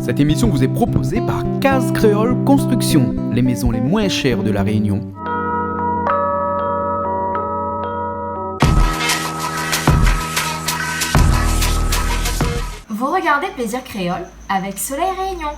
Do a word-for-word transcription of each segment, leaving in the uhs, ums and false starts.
Cette émission vous est proposée par Case Créole Construction, les maisons les moins chères de La Réunion. Vous regardez Plaisir Créole avec Soleil Réunion.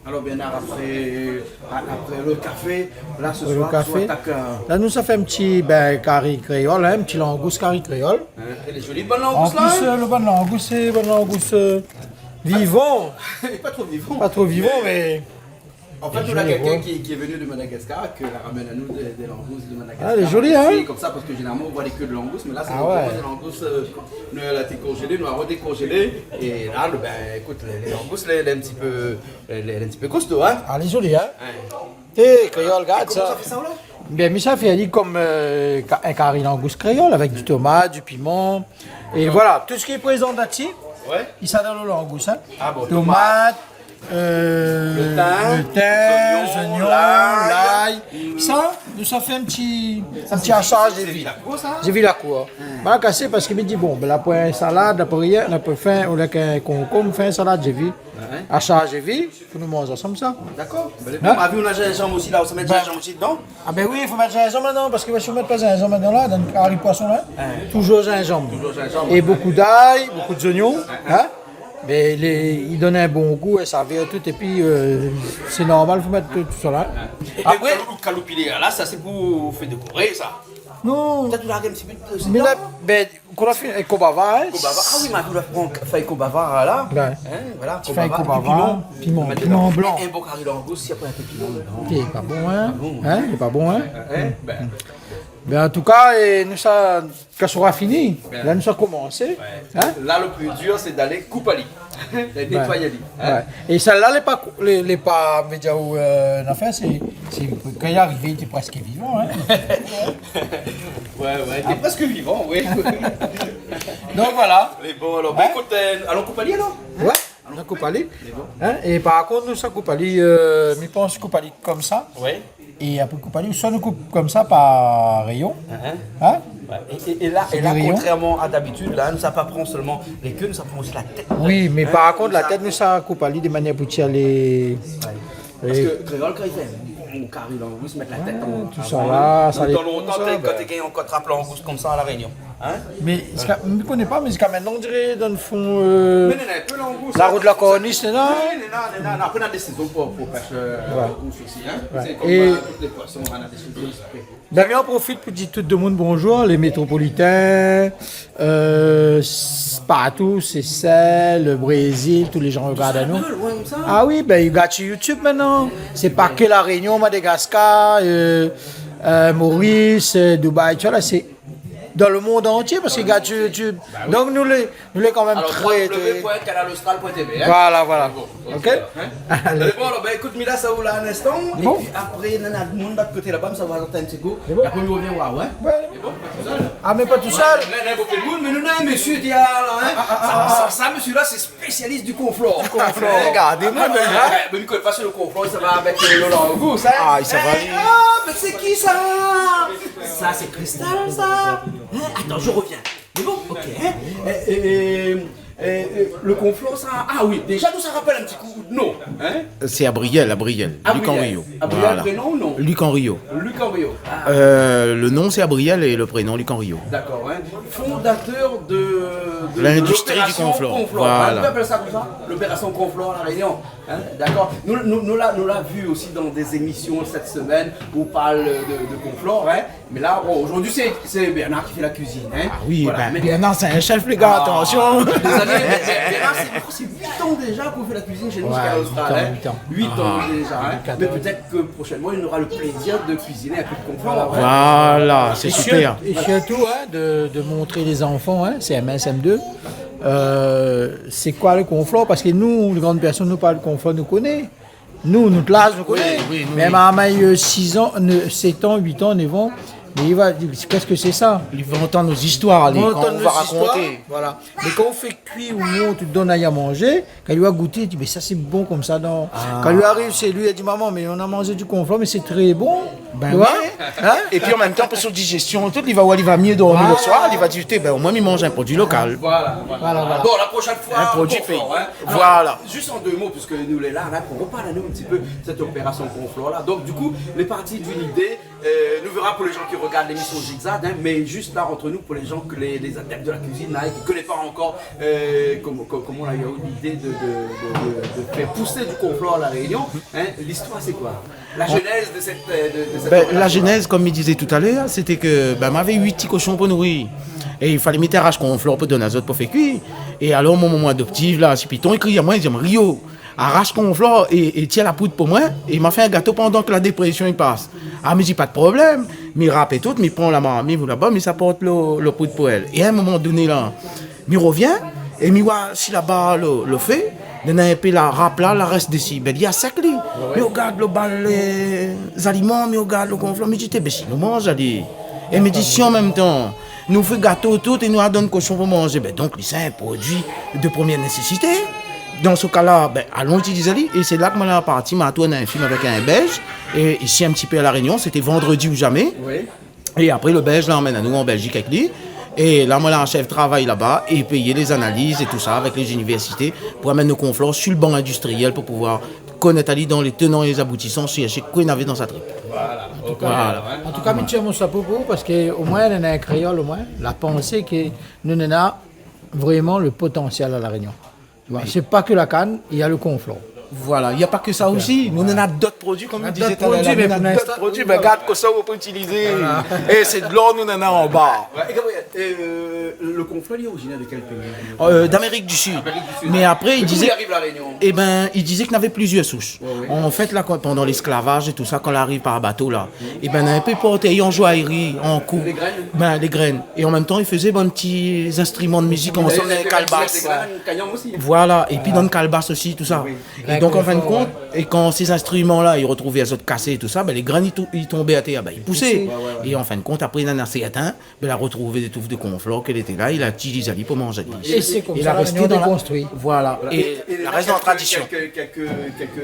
Alors, Bernard, après, après le café, là, ce soir, on attaque, euh, la, nou sa fé in ti, bin, kari kréol, hein, in ti langous kari kréol. Hein, lé zoli bann langous la, hein ? An plis, euh, lo bann langous, sé bann langous, euh, vivan. Pas trop vivant. Pas trop vivant, mais En fait, on a quelqu'un qui, qui est venu de Madagascar, qui a ramené à nous des, des langoustes de Madagascar. Ah, lé zoli, hein ? C'est comme ça, parce que généralement, on voit les queues de langoustes, mais là, c'est vraiment des langoustes, euh, nou la dékonzélé, nou la redékonzélé. Et là, le, ben, écoute, les, les langoustes, là, il est un petit peu, il est un petit peu costaud, hein ? Ah, lé zoli, hein ? Ouais. Eh, kréol, gard sa. Et comment ça fait ça, là ? Bin, mi sa fé ali konm, euh, ka-, in kari langous kréol, avèk di tomat, di piman. É voilà, tout sak i prézant la dsi, i sa dan lo langous, hein. Ah bon, tomat, euh, lo tin, zoignon, lay. Sa, nou sa fé in ti, in ti ashar zévi. Zévi la kour, sa ? Zévi la kour. Bin, kasé, parske mi di, bon, bin, la pou in salad, la pou rien, la pou fin, ou la k'in konkonm, fé in salad zévi. Ouais. Ashar zévi, fo nou manz ansanm sa. D'accord. Hein ? Bin, ma vi, nou na zinzanm osi la, ou sa mèt zinzanm osi dedan ? Ah bin oui, i fo mèt zinzanm ladan, parske si ou mèt pa zinzanm ladan la, dan kari poison la, touzour zinzanm. Touzour zinzanm, ouais. É bokou d'lay, bokou d'zoignon, hein. Mé lé, i donn in bon gou, é sa vèr tout, épi, euh, sé normal, fo mèt tout, tout sa la. É apré, kalou-, kaloupilé la, sa sé pou fé dékoré sa. Non. Sa, ou la larg in ti pé de, mé la, bin, kan ou la fé in konbava, hein. Konbava. Ah oui, ma vi, ou la pran fèy konbava la. Ouais. Hein, voilà, ti fèy konbava, konbava, épi piman, piman blan. In bon kari langous, si apré in pé piman dedan. Lé pa bon, hein. Pa bon, hein. Hein, bin. Bin, an tou ka, é nou sa, kan sa sra fini, la nou sa komansé. Ouais. Hein ? La, le plus dur, c'est d'aller koup ali. Nétoy ali, hein. Ouais. É sèl-la, lé pa kou-, lé, lé pa, mi vé dir, ou, euh, anfin, sé, sé, kan li arivé, li té prèsk vivan, hein. Ouais, ouais, li té prèsk vivan, oui. Donk voilà. Mé bon, alor, bin, ékout, euh, alon koup ali, alor. Ouais, alon koup ali. Mé bon. Hein, é par kont, nou sa koup ali, euh, mi pans koup ali konmsa. Ouais. É apré koup ali, swa nou koup konmsa par réyon. Hein ? Hein ? Ouais. É, é, é la, sé é la, dé réyon. Kontrèrman a d'abitid, la, nou sa pa pran sèlman lé ké, nou sa pran osi la tèt. Oui, mé par kont, la tèt, nou sa koup ali de manièr pou tir lé, parske kréol, kan i fé in kari langous, i mèt la tèt an, tout sa avan, la, hein. Sa, dan lontan, kan té gingn ankor trap langous konmsa a La Réunion. Hein ? Mé ziska, mi koné pa, mé ziska mintnan, on diré, dan lo fon, euh, mé non, non, in pé langous, la rout la Kornish, non ? Oui, non, non, non, non. Apré, na dé sézon pou, pou pèsh, euh, langous osi, hein. Ouais. Sé konm, euh, tout lé poison, na dé sézon. Bin, mi anprofit pou dir tout demoun bonzour, lé métropolitin, euh, s-, partou, Sésèl, le Brézil, tout lé jan i rogard anou. Sa va loin konmsa ? Ah oui, bin, i rogard si YouTube mintnan. Sé pa ke La Réunion, Madagascar, euh, euh, Maurice, euh, Dubaï, tout sa la, sé dan le mond antié, parske i rogard si YouTube. Bah oui. Donk nou lé, nou lé kan mèm tré, tré. Alors, w w w point canal austral point t v, hein. Voilà, voilà. Bon, OK ? Hein ? Allez. Mé bon, alor, bin, ékout, mi lès aou la in instan, épi apré, nana d'moun de lot koté laba, sa va atann in ti kou. Sé bon ? Apré, nou rovien oir, ouais. Ouais. Sé bon, pa tousèl ? Ah, mé pa tousèl. Non, non, non, bokou d'moun, mé nou, non, mésyé, di, ah, la, hein. Ah, ah, ah, sa, ah, sa, sa, mésyé-la, sé spésialis di konflor. Konflor. Hein ? Rogard, mé, ah, mé, hein, mé mi koné pa si lo konflor, sa va avèk, euh, lo langous, hein. Ah, sa va. Eh, ah, mé sé ki sa ? Sa, sé Cristal, sa. Hein ? Attends, je reviens. Mé bon, OK, hein. Eh, eh, eh, eh, eh, lo konflor, sa, ah oui, déza, nou sa rapèl in ti kou, non, hein ? Sé Abriel, Abriel, Luc Henriot. Abriel, prénom ou non ? Voilà. Luc Henriot. Luc Henriot. Ah. Euh, le nom, c'est Abriel et le prénom, Luc Henriot. D'accord, hein. Fondateur de, de, de l'industrie du konflor. L'opération konflor. Voilà. Hein, on peut appeler ça comme ça ? L'opération konflor à La Réunion. Hein, d'accord. Nou, nou, nou la, nou la vu osi dan dé zémisyon sèt semèn ousa i parl de, de konflor, hein. Mé la, bon, zordi, sé, sé Bernard ki fé la kuizine, hein. Ah oui, voilà, bin, mé Bernard, sé in chef, lé gars, ah, atansion. Dé zami, Mé, mé, mé la, sé, sé huit an déza k'ou fé la kuizine shé nou, Carlos Frères, hein. Ouais, huit an, huit an. Huit an déza, hein. Ah, impeccable. Mé pétèt ke proshènman, nou nora le plézir de kuiziné in pé de konflor, hein. Voilà, sé super. É sirtou, é sirtou, hein, de, de montr bann zanfan, hein, CM un, CM deux, euh, sé koi le konflor, parske nou, lé grann pèrsone, nou parl konflor, nou koné. Nou, nout laz, nou koné. Oui, oui, nou, oui. Mèm in marmay, euh, six an, ne-, sept an, huit an, neuf an, mé li va, li, kosa ke sé sa ? Li va antann nout zistoir, li, kan nou va rakonté. Voilà. Mé kan ou fé kui ou mont, ou donn ali a manzé, kan li va gouté, li di, « Mé sa, sé bon konmsa, non ? » Ah. Kan li ariv shé li, li di, « Momon, mé nou la manz du konflor, mé sé tré bon. » Ben oui. Ou oi ? Hein ? É pi an mèm tan, pou son digestion, tout, li va, li va myé dormi le soir, li va di, « Té, ben, omoin, mi manz in produi lokal. » Voilà, voilà. Voilà, voilà. Bon, la proshèn foi, konflor, hein. In produi péi. Voilà. Alor, zis an dé mo, puiske nou lé la, la, pou reparl anou in ti pé de sèt opérasion konflor la. Donk, du kou, nou lé parti d'in idé, euh, nou vèra pou lé jan ki rogard lémision Zigzag, hein, mé zis la, ant nou, pou lé jan ke lé, lé adèp de la kuizine, hein, ki koné pa ankor, euh, koman, ko-, koman la, néna lidé de, de, de, de, de fé pous du konflor La Rényon, hein. Listoir, sé koi ? La zénèz de sèt, euh, de, de sèt opérasion la. Ben, la zénèz, konm mi dizé talèr, sété ke, ben, moin lavé huit ti koshon pou nouri. É i falé mi té arash konflor pou donn azot pou fé kui. É alor, mon momon adoptif, la, si Piton, li kri amoin, li di, « Rio, arash konflor é, é tir la poud pou moin, é ma fé in gato pandan ke la déprésion i pas. » Ah, mi di, « Pa de problèm. » Mi rap é tout, mi pran la marmit, mi voul laba, mi sa port le, le poud pou èl. É a in moman doné, la, mi rovien, é mi oi si laba le, le fé, néna in pé la rap la, la rès dési. Ben, li la sèk, li. Ouais, ouais. Mi rogard le bal, euh, zaliman, mi rogard le konflor, mi di, « Té, ben, si nou manz ali. » É mi di, « Si an mèm tan, nou fé gato tout é nou la donn koshon pou manzé, ben, donk, li sé in produi de promièr nésésité. Dan se ka la, ben, alon itiliz ali. » É sé la ke moin la parti, ma tourn in film avèk in Bèlz. É isi, in ti pé a La Rényon, sété Vendredi ou Jamais. Oui. É apré, le Bèlz la amenn anou an Bèlzik avèk li. É la, moin la ashèv travay laba é péyé lé zanaliz é tousa avèk lé zinivèrsité pou amenn nout konflor su le ban indistrièl pou pouvoir konèt ali dan lé tenan é lé zaboutisan, si, si koi navé dan sa trip. Voilà. An tou ka, an tou ka, mi tir mon shapo pou ou, parske omoin, néna in kréol, omoin, la pansé ke nou néna vréman le potansièl a La Rényon. Voilà, sé pa ke la kann, néna le konflor. Voilà, néna pa ke sa osi. Voilà. Nou néna dot produi, konm mi dizé talèr la, nou néna dot produi, mé gard kosa ou pé itilizé. Voilà. É sé de lor nou néna anba. Ouais, é Gabriel, euh, le konflor, li lé orizinèr de kèl péi ? Euh, d'Amérik di Sid. Amérique du Sud. Mé apré, li dizé, é ben, li dizé ke navé plizièr sours. Ouais, ouais. An fèt, la, kan, pandan lésklavaz é tousa, kan la ariv par bato, la, é ben, néna in pé porté an zoiéri, an kou. Lé grin. Ben, lé grin. É an mèm tan, li fé bann ti zinstriman de mizik ansanm, lé kalbas. Lé grin, kanyang osi. Voilà. É pi dan kalbas osi, tousa. Oui. É donk, an fin de kont, é kan sé zinstriman la, li rotrouv azot kasé é tousa, ben, lé grin, li tou-, li tonbé atèr, ben, li pousé. Li pousé. Ouais, ouais, ouais. É an fin de kont, apré, néna sèrtin, ben, la rotrouv dé touf de konflor ke lété la, la itiliz ali pou manz ali. É sé konmsa la rès dan la konstrui. Voilà. É la rès dan la tradision. Kèlk, kèlk, kèlk,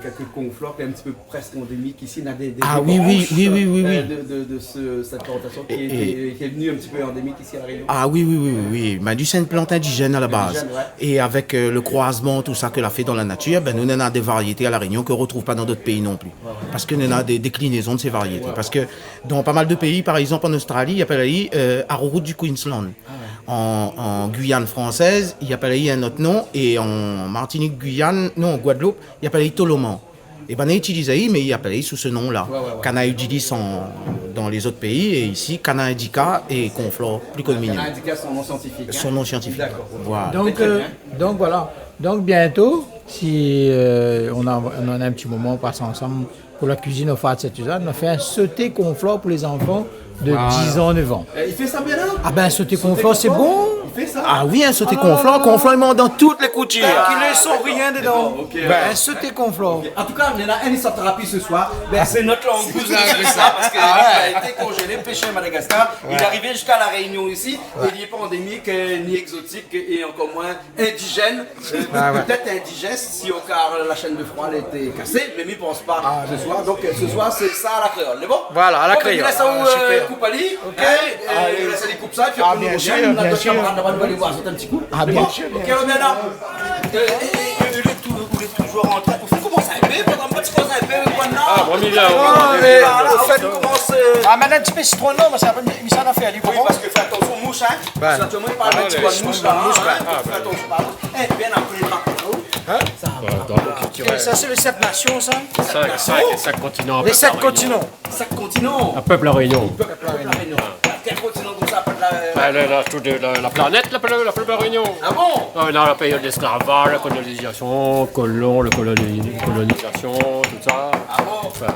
kèlk konflor lé in ti pé prèsk andémik isi, néna dé, dé bransh, euh, de, de, de se, sèt plantasion ki lé, ki lé vni in ti pé andémik isi a La Rényon. Ah oui, oui, oui, oui, oui. Ben, di, sé in plant indizèn a la baz. Indizèn, ouais. É avèk, euh, le kroizman, tousa ke la fé dan la natir, ben, nou néna dé variété a La Rényon ke ou rotrouv pa dan dot péi non pli. Ouais, ouais. Parske néna dé déklinézon de sé variété. Ouais, ouais. Parske dan pa mal de péi, par égzanp, an Ostrali, i apèl ali, euh, arrowroot du Queensland. Ah ouais. An, an Guyane française, i apèl ali in ot non, é an Martinique, Guyane, non, Guadeloupe, i apèl ali toloman. É ben, i itiliz ali, mé i apèl ali sou se non-la. Ouais, ouais, ouais. Kana i itiliz an, dan lézot péi, é isi, kana indica é konflor, pli komin. Kana indica, son non siantifik, hein ? Son non siantifik. D'accord, OK. Voilà. Donk, euh, donk voilà. Donk bientôt, si, euh, nou na, nou na in ti moman, nou pas ansanm, pou la kuizine, nou fé sèt sizan, nou fé in soté konflor pou lé zanfan de dix ans, neuf ans. Voilà. Eh, li fé sa bien, hein ? Ah ben, soté konflor, sé bon. Li fé sa ? Ah oui, in soté konflor, konflor, i manz dan tout lé koutir. Ki lès rien dedan. Bon, OK. Ben, in soté konflor. OK. An tou ka, nou néna in Aesop Therapy se soir. Ben, sé nout langous, hein, sé sa, parske li la été konzélé, péshé a Madagascar. Li la arivé ziska La Rényon isi, é li lé pa andémik, euh, ni égzotik, é ankor moin indizèn, euh, pétèt indigèst, si oka la shèn de froi lété kasé, mé mi pans pa se soir. Donk, euh, se soir, sé sa a la kréol. Lé bon ? Voilà, a la kréol. Bon, ben, mi lès aou, euh, koup ali. OK. Hein, euh, mi lès ali koup sa, épi apré nou rovien, nou na dot kamarad laba, nou va alé voir azot in ti kou. Ah, bien sir, bien sir. OK, alor, bien la. Euh, é, é, é, ou lé tou-, ou lé touzour an trin, ou fé komans in pé, ou fé komans in pé, ou fé komans in pé, ou fé komans in pé. Ah, bon, mi vien, voilà, ou fé komans, euh, ah, mèt in ti pé sitron dedan, parske apré, mi sa la fé ali, oui, bon. Parske fé atansion moush, hein. Ouais. Parske aktièlman, i parl in ti pé de moush, la, hein. Ah, ben. Fé atansion, pardon. Eh, bien apré, par kont, hein. Hein ? Sa va. Voilà, dan le culturel. É sa, sé le Sept Nations, sa ? Sept Nations. Cinq, cinq, cinq continents. Les sept continents. Cinq continents. Un peuple à Réunion. Pèp La Rényon. Kèl kontinan konmsa, pèp Bin, la, la, tout de, la, la planèt, la, la, la, la Rényon. Ah bon ? Ah, la, la périod lésklavaj, la kolonizasion, kolon, la koloni-, kolonizasion, tout sa. Ah bon ? Anfin.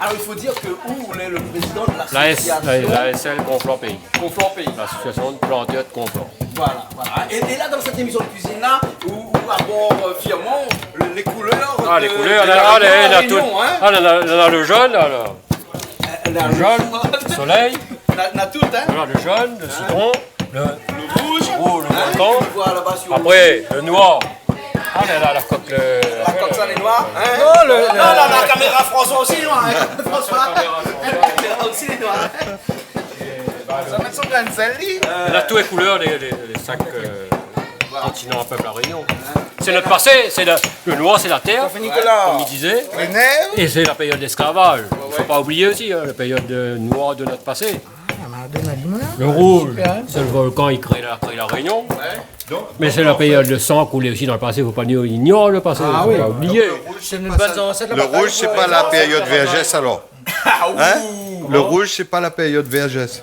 Alor, i fo dir ke ou lé le prézidan de la S-, la, l'asosiasion la S L Conflans Pays. Conflans Pays. L'asosiasion de plantèr de Conflans. Voilà, voilà. É, é la, dan sèt émision de kuizine la, ou, ou abor, euh, fièrman le, lé koulèr de, de la Rényon, in. Ah, lé koulèr, la, la, la, tout. Ah, la, la, la, le jone, la, la. Euh, la, le jone, le solèy. Na, na tout, in. Voilà, le jone, le sitron, le rouj, le volkan. Apré, le noir. Ah, la, la, la kok, le... La kok, sa lé noir, in. Non, le, non, le, la, la kaméra François osi lé noir, in. François. Kaméra François. Osi lé noir, in. Sa mèt son grin d'sèl, li. Na tout lé koulèr, lé, lé, lé sink, euh, kontinan, pèp La Rényon. Sé nout pasé, sé le, le noir, sé la tèr, konm i dizé. Lé nèv. É sé la périod lésklavaj. I fo pa oublié osi, in, la périod, euh, noir de nout pasé. Ah, ma donn ali, moin, la. Le rouj, sé le volkan, i kré la, kré La Rényon. Mé sé la périod de san koulé osi dan le pasé, fo pa ni-, ignor le pasé, fo pa oublié. Sé nout bann zansèt la batay pou lé zansèt. Le rouj, sé pa la périod Vergès, alor ? Ah, ouh. In ? Le rouj, sé pa la périod Vergès.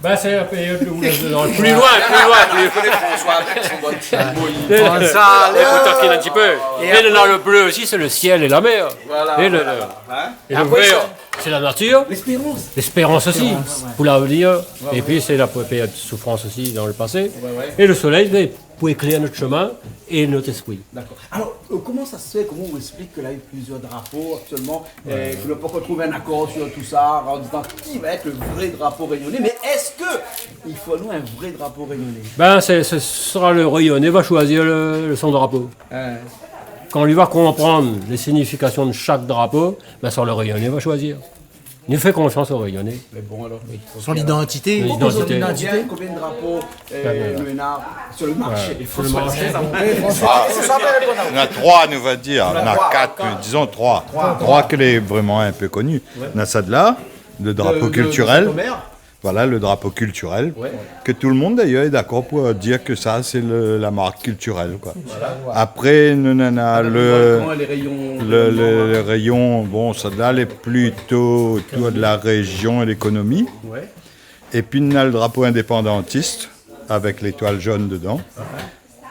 Bin, sé la périod de, de, de, pli loin, pli loin, pli loin. François avèk son bon ti moyi. Sa, lé pou takine in ti pé. É apré, le blé osi, sé le sièl é la mèr. Voilà, voilà. É le, le, é le vèr, sé la natir. L'espérans. L'espérans osi, pou lavenir. Oué, oué. Épi, sé la périod de soufrans osi dan le pasé. Oué, oué. É le solèy, sé pou éklèr nout shomin é nout éspri. Dakor. Alor, euh, koman sa sé fé, koman ou ésplik ke la u plizièr drapo aktièlman, euh, ke nou la pankor trouv in akor sur tout sa, an dizan ki va èt le vré drapo rényoné, mé èske i fo anou in vré drapo rényoné ? Bin, sé, sé sra le Rényoné va shoizi le, le, son drapo. Kan li va konprann lé signifikasion de shak drapo, bin, sra le Rényoné va shoizi. Nou fé konfians o Rényoné. Mé bon, alor, mé son idantité. Son idantité. Son idantité. Konbien, konbien de drapo, euh, nou néna sur le marché ? Oué, sur le marché. Fo soigné sa. Ah, nou néna troi, nou va dir. Nou néna kat, mé dizon troi. Troi. Troi ke lé vréman in pé koni. Oué. Nou néna sa de la, le drapo kiltirèl. De, de, de Saint-Omer. Voilà, le drapo kiltirèl, ke tout le moun, dayèr, lé dakor pou dir ke sa, sé le, la mark kiltirèl, koi. Voilà. Apré, nou néna le, le, le, le réyon, bon, sa la, lé plito otour de la réjion é lékonomi. Oué. Épi, nou néna le drapo indépandantis, avèk létoil jone dedan.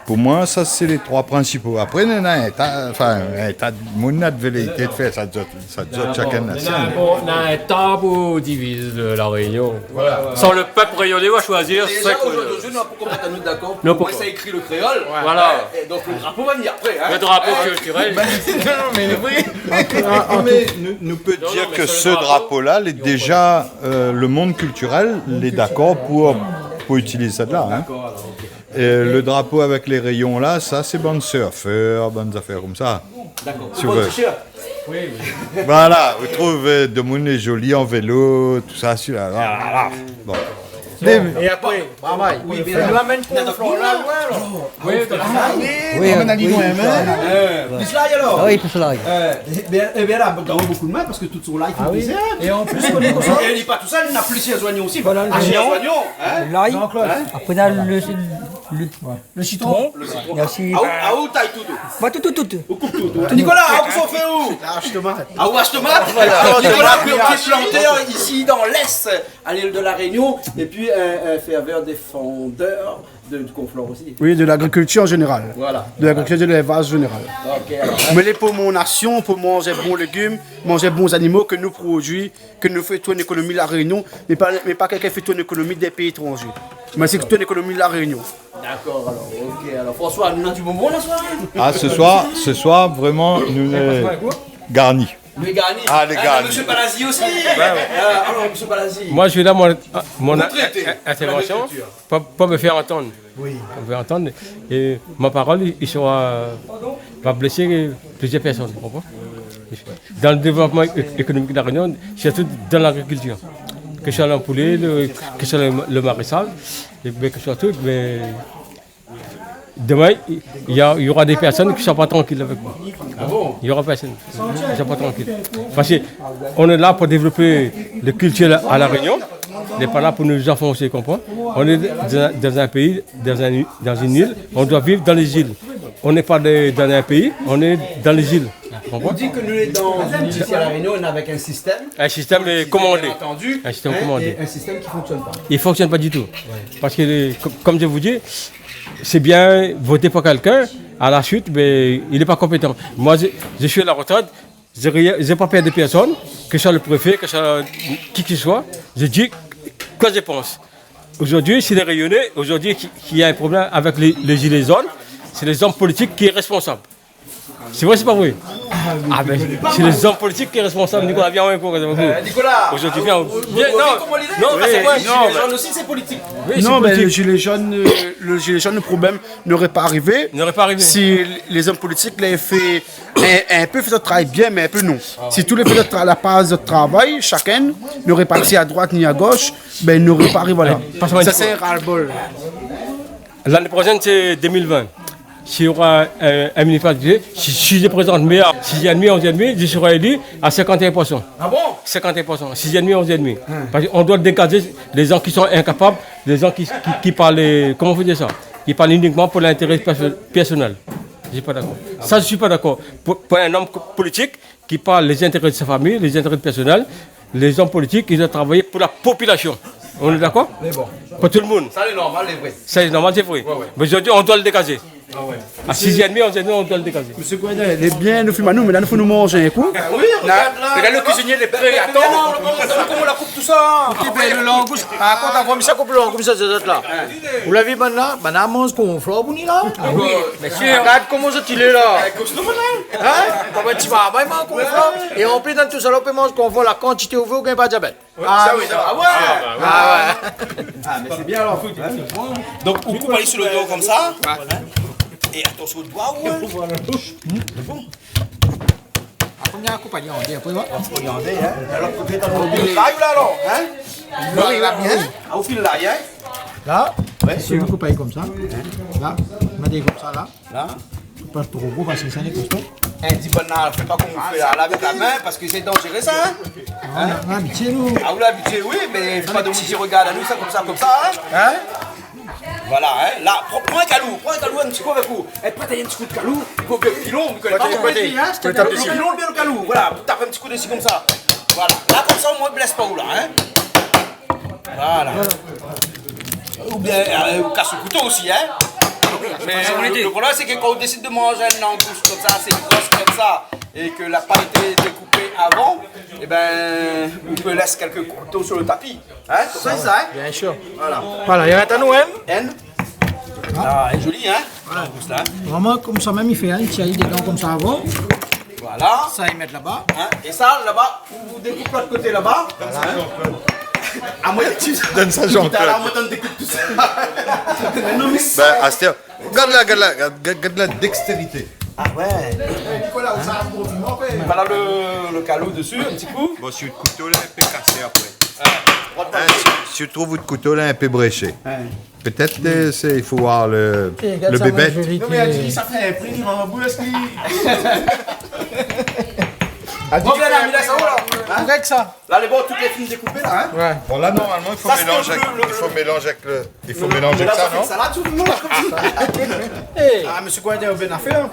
Pou moin, sa, sé lé troi prinsipo. Apré, néna in ta, anfin, in ta de moun na de véléité de fèr sa de zot, sa de zot, shakinn na sien. Néna, bon, néna in ta pou diviz, euh, La Rényon. Voilà, voilà. San le pèp rényoné va shoizi. Déza, zordi, nou, pou konprann, nou lé dakor, pou moin, sa ékri le kréol. Voilà. É donk, le drapo va vnir apré, in. Le drapo kiltirèl. Non, mé lé vré. Mé nou, nou pé dir ke se drapo-la, lé déza, euh, le mond kiltirèl, lé dakor pou, pou itiliz sa de la, in. Dakor, alor, OK. É le drapo avèk lé réyon la, sa sé bann surfèr, bann zafèr konmsa. Dakor. Si ou vé. Bann t-shirt. Oui, oui. Voilà, ou trouv, euh, demoun lé zoli an vélo, tout sa, sila. Voilà. Bon. Bon, é apré, travay. Oui, mé nou amèn pou la, la, la. Oui, oui. Amèn ali, moin, in. Euh, plis lay, alor. Ah oui, plis lay. Euh, é bien, é bien la, donn bonpé de min parske tout son lay, fo plis. Ah oui. É an plis, é li lé pa tousèl, li na plis zoignon osi. Voilà, zoignon. Zoignon, in. Lay. Jean-Claude. Apré, nou na le, le Le sitron. Le sitron. Mèrsi. Ah, ou, ah, ou tay tout, ou ? Moin, tout, tout, tout. Ou koup tout, ou. Nicolas, ah, kosa ou fé, ou ? Ash tomat. Ah, ou ash tomat ? Voilà. Alor, Nicolas, pti plantèr isi dan l'Est, à l'île de la Réunion, épi, euh, euh, fèrvèr défandèr de, du Conflans osi. Oui, de l'agrikiltir an zénéral. Voilà. De l'agrikiltir, de l'élevaz zénéral. OK, alor, in. Mé lé pou mon nasion, pou manz bon légim, manz bon zanimo ke nou produi, ke nou fé tourn lékonomi La Rényon, mé pa, mé pa kèlkin fé tourn lékonomi dé péi étranzé. Mé sé tourn lékonomi La Rényon. Dakor, alor, OK. Alor, François, nou néna du bonbon la, soir, in ? Ah, se soir, se soir, vréman, nou lé garni. Lé garni. Ah, lé garni. Mésyé Palazi osi. Ouais, ouais. Euh, alor, mésyé Palazi. Moi, je vais là, mon, mon intervention, pour, pour me faire entendre. Oui. Vous pouvez entendre. Et ma parole, il sera, va blesser plusieurs personnes, vous comprenez ? Dans le développement é-, économique de la Réunion, surtout dans l'agriculture. Que ce soit le poulet, le, que ce soit le, le maraîchage, et bien que ce soit tout, mais demain, il y a, il y aura des personnes qui ne sont pas tranquilles avec moi. Ah bon ? Il y aura personne qui ne sont pas tranquilles. Parce que on est là pour développer le culture à La Réunion. On n'est pas là pour nous enfoncer, comprends ? On est dans, dans un pays, dans un, dans une île. On doit vivre dans les îles. On n'est pas de, dans un pays, on est dans les îles. Konpran ? Ou di ke nou lé dan in, isi a La Rényon, nou lé avèk in sistèm. In sistèm, euh, komandé. Bien antandu, in sistèm komandé. É in sistèm ki fonksionn pa. I fonksionn pa ditou. Ouais. Parske, euh, kom, kom mi di, sé bien voté pou kèlkin, a la suit, mé li lé pa konpétan. Moin, mi, mi lé a la retrèt, mi, mi na pa pèr de pèrsone, ke se soi le préfé, ke se soi kiki ke se soi, mi di kosa mi pans. Zordi, si lé Rényoné, zordi, ki, ki na in problèm avèk lé, lé zilé zone, sé lé zom politik ki lé rèsponsab. Sé vré, sé pa vré ? Ah, bin, sé lé zom politik ki lé rèsponsab, Nicolas, vien, vien, vien. Euh, Nicolas, zordi, vien. Ah, ou, ou, non, ou, non, koman li lé ? Non, sa, sé, oui, non, zilé zone osi, sé politik. Oui, sé politik. Non, bin, le zilé zone, euh, le zilé zone, le problèm noré pa arivé. Noré pa arivé. Si lé zom politik lavé fé in, in pé fé zot travay bien, mé in pé non. Ah ouais. Si tout lé fé zot tra-, la par zot travay, shakinn noré parti a droit ni a gosh, bin, noré pa arivé la. Ouais, parske sa, sé in ras-le-bol. Lané proshèn, sé deux mille vingt. Si nora, euh, in minifèst, si, si mi prézant mèr, sis é demi, onz é demi, mi sra éli a sinkant é in pour san. Ah bon ? Sinkant é in pour san, sis é demi, onz é demi. Hein. Parske nou doi dégazé lé zan ki lé inkapab, lé zan ki, ki, ki parl, koman i fo dir sa ? Ki parl inikman pou lintéré pèrs-, pèrsonèl. Mi lé pa dakor. Sa, mi lé pa dakor. Pou, pou in zom ko-, politik, ki parl lé zintéré de sa fami, lé zintéré pèrsonèl, lé zom politik, i doi travay pou la popilasion. Nou lé dakor ? Mé bon. Pou tout le moun. Sa lé normal, lé vré. Sa lé normal, sé vré. Ouais, ouais. Mé zordi, nou doi le dégazé. Ah ouais. A sis é demi, onz é demi, nou doi le dégazé. Mésyé Gouéda, lé bien, nou fim anou, mé la, nou fo nou manz in kou. Ah oui, regard la. Regard le kuizinié, lé pré, atann. Regard la, koman la koup tout sa. Koup le langous. Ah, kan ou la vi sa, koup le langous, sa, sé zot la. Ou la vi, bann la, bann la manz konflor pou ni la. Ah oui, bien sûr. Regard koman zot i lé la. Hein ? Konm in ti marmay, man, konflor. É an plis, dan tout sa la, ou pé manz konflor, la kantité ou vé, ou gingn pa diabèt. Ah oui, sa va. Ah ouais. Ah mé sé bien alor. Donk, ou koup ali sou le do konmsa. Ouais. É atansion o doi, ouais. Voilà. Bon. Apré, nou koup ali an dé, apré, ouais. Koup ali an dé, hein. Alor, koté, ou fil lay la, alor, hein ? Oui, oui, oui. Ah, ou fil lay, hein ? La, ouais, si ou koup ali konmsa, la, ou mèt konmsa, la. La. Fo pa tro gro, parske sa lé kosto. Eh, di banna, fé pa konm ou fé la, avèk la min, parske sé danzéré, sa, hein ? Ah, nou la abitié, nou. Ah, ou la abitié, oui, mé fo pa donn, i regard anou sa, konmsa, konmsa, hein ? Hein ? Voilà, hein. La, pran, pran in kalou, pran in kalou, in ti kou avèk ou. Eh, pran in ti kou de kalou, pou ke pilon, ou koné pa koman i di, hein ? Fo tap dési. Le pilon, bien le kalou, voilà, ou tap in ti kou dési konmsa. Voilà, la, konmsa, omoin, i blès pa ou, la, hein ? Voilà. Oubien, euh, ou kas le kouto osi, hein ? Mé le, le problèm, sé ke kan ou désid de manz in langous konmsa, sé gro konmsa, é ke la pa été dékoupé avan, é bin, ou pé lès kèlk kouto sir le tapi. Hein, konmsa, sa, hein ? Bien sûr. Voilà. Voilà, i rès anou, hein ? Hein ? Ah, lé zoli, hein ? Voilà. Langous la, hein ? Vréman, konmsa mèm, i fé, hein, i tir ali dedan konmsa avan. Voilà. Sa, i mèt laba. Hein ? É sa, laba, ou, ou dékoup lot koté laba. Voilà. Hein ? Ah, moin, tu donn sa, Jean-Claude. Talèr, moin, ou dékoup tout sa. Non, mé sa, ben, astèr, gard la, gard la, gard, gard, gard la dextérité. Ah ouais. Nicolas, ou sa, in gro piman, ouais. Voilà le, le kalou dési, in ti kou. Bon, si le kouto la in pé kasé apré. Hein, si, si ou trouv out kouto la in pé bréshé. Ouais. Pétèt, euh, sé, i fo voir le, le bébèt. Sé, gard sa, moin, zoli. Non, mé Adji, sa fé in pri, li ranbours, li. Adji, bon, bien, la, mé la, sa va, la. Hein ? Korèk, sa. La, lé bon, tout lé fine dékoupé, la, hein ? Ouais. Bon, la, normalman, i fo mélanzé avèk, i fo mélanzé avèk le, i fo mélanzé avèk sa, non ? Sa, sé in salad, tout le moun, konmsa. Eh. Ah, mésyé Gouéda, ou bien fé, hein ?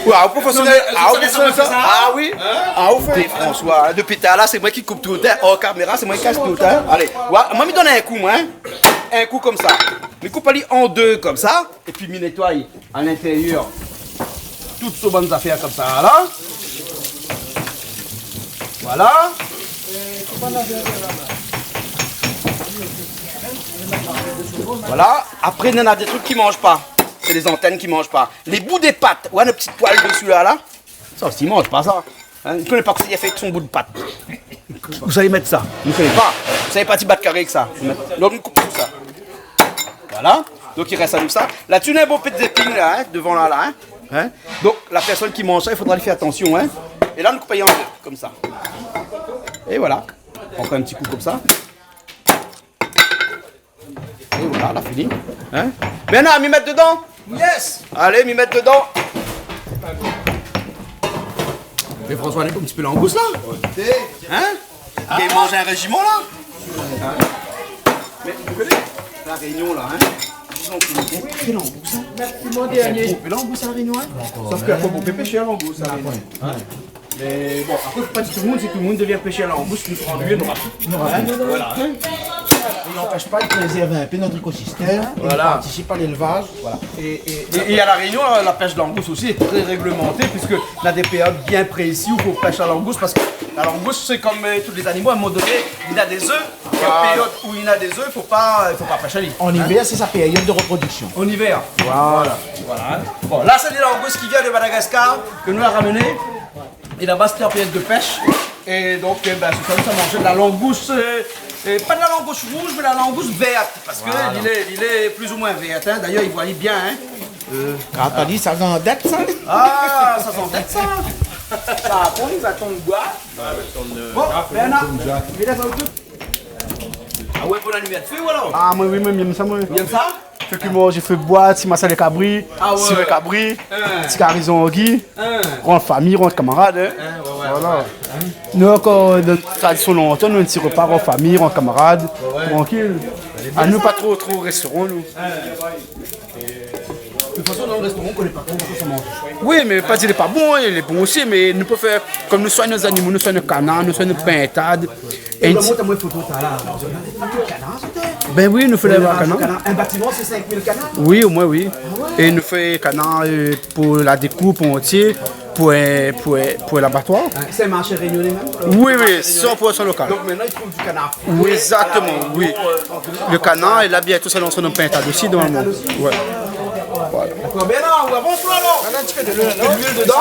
Ouais, ou profésionèl. Non, mé, ah, ou profésionèl, sa. Ah oui. Hein ? Ah, ou fé. François, hein, dopi talèr la, sé moin ki koup tout, hein. Hors caméra, sé moin ki kas tout, hein. Alé, ouais, moin, mi donn in kou, moin, hein. In kou konmsa. Mi koup ali an dé konmsa, épi mi nétoy a l'intérieur tout so bann zafèr konmsa, la. Voilà. Voilà. Apré, néna dé truk ki manz pa. Sé lé zantèn ki manz pa. Lé bout dé pat. Ouais, le ti poil dési la, la. Sa osi, i manz pa sa. Hein, i koné pa kosa li la fé avèk son bout de pat. Ousa li mèt sa ? I koné pa. Sa i parti bat karé avèk sa. Donk, i koup tout sa. Voilà. Donk, i rès anou sa. La, ou na in bon pé zépin la, hein, devan la, la, hein. Hein ? Donk, la pèrsone ki manz sa, i fodra li fé atansion, hein. É la, nou koup an dé, konmsa. É voilà. Ankor in ti kou konmsa. É voilà, la fini. Hein ? Bernard, mi mèt dedan ? Yes ! Alé, mi mèt dedan. Mé François, néna in ti pé langous la. Hein ? Ah. Li manz in réjiman la. Mé ou koné, La Rényon la, hein ? Sé langous, in. Sé gro langous, in, La Rényon, in. Sof ke fo bonpé pèsh langous, in, La Rényon. Mé bon, apré, fo pa di tout lo moun, si tout lo moun i devien pèshèr langous, nou sra annuiyé, nou sra... Voilà. I anpèsh pa, i prézèrv in pé nout ékosistèm, i partisip a lélvaz. Voilà. É, é, é, é a La Rényon, la, la pèsh langous osi lé trè réglémanté, piske na dé périod bien prési ousa i fo pèsh la langous, parske la langous, sé kom, euh, tout lé zanimo, a in moman doné, néna dé zèf, é la périod ousa néna dé zèf, i fo pa, i fo pa pèsh ali. An ivèr, sé sa périod de reprodiksion. An ivèr. Voilà. Voilà, in. Bon, la, sé dé langous ki vien de Madagaskar, ke nou la ramené. É laba, sété an périod de pèsh. É donk, é bin, sé sa, nou sa manz la langous, euh, euh, pa de la langous rouz, mé la langous vèrt, parske li lé, li lé plis ou moin vèrt, in. Dayèr, i voi bien, in. Ah, ou la di, sa i san dèt, sa ? Ah, sa i san dèt, sa. Sa, apré, nou atann boi. Bon, Bernard, mé la, sa va tout. Ah oué, pou la limèr de fé, ou alor ? Ah, moin, oui, moin, mi èm sa, moin. Ou èm sa ? Fé kuman, mi fé boi, ti masalé kabri, siré kabri, ti kari zangi, rant fami, rant kamarad, in. Voilà. Nou ankor, dan tradision lontan, nou, in ti repa, rant fami, rant kamarad, trankil. Anou, pa tro, tro restoran, nou. De tout fason, dan lo restoran, ou koné pa tro kosa manzé. Oui, mé pa di lé pa bon, in, lé bon osi, mé nou pé fé, kom nou soign nout zanimo, nou soign nout kanar, nou soign nout pintad. É la, mont amoin foto, sa la. Kanar, sété... Bin oui, nou fé la kanar. In batiman, sé sink mil kanar ? Oui, omoin, oui. Ah oué ? É nou fé kanar, euh, pou la dékoup antié, pou, euh, pou, euh, pou labatoir. Ah, sé in marshé rényoné mèm ? Oui, oui, san pour san lokal. Donk mintnan, i trouv di kanar fré a la Rényon, euh, trankil. Oui, égzaktoman, oui. Lo kanar, é la, bientô, sa i lans an pintad osi, normalman. Pintad osi. Oué. Voilà. Dakor, bin la, nou avans, la, alor. Mèt in ti pé de luil, non ? Luil dedan.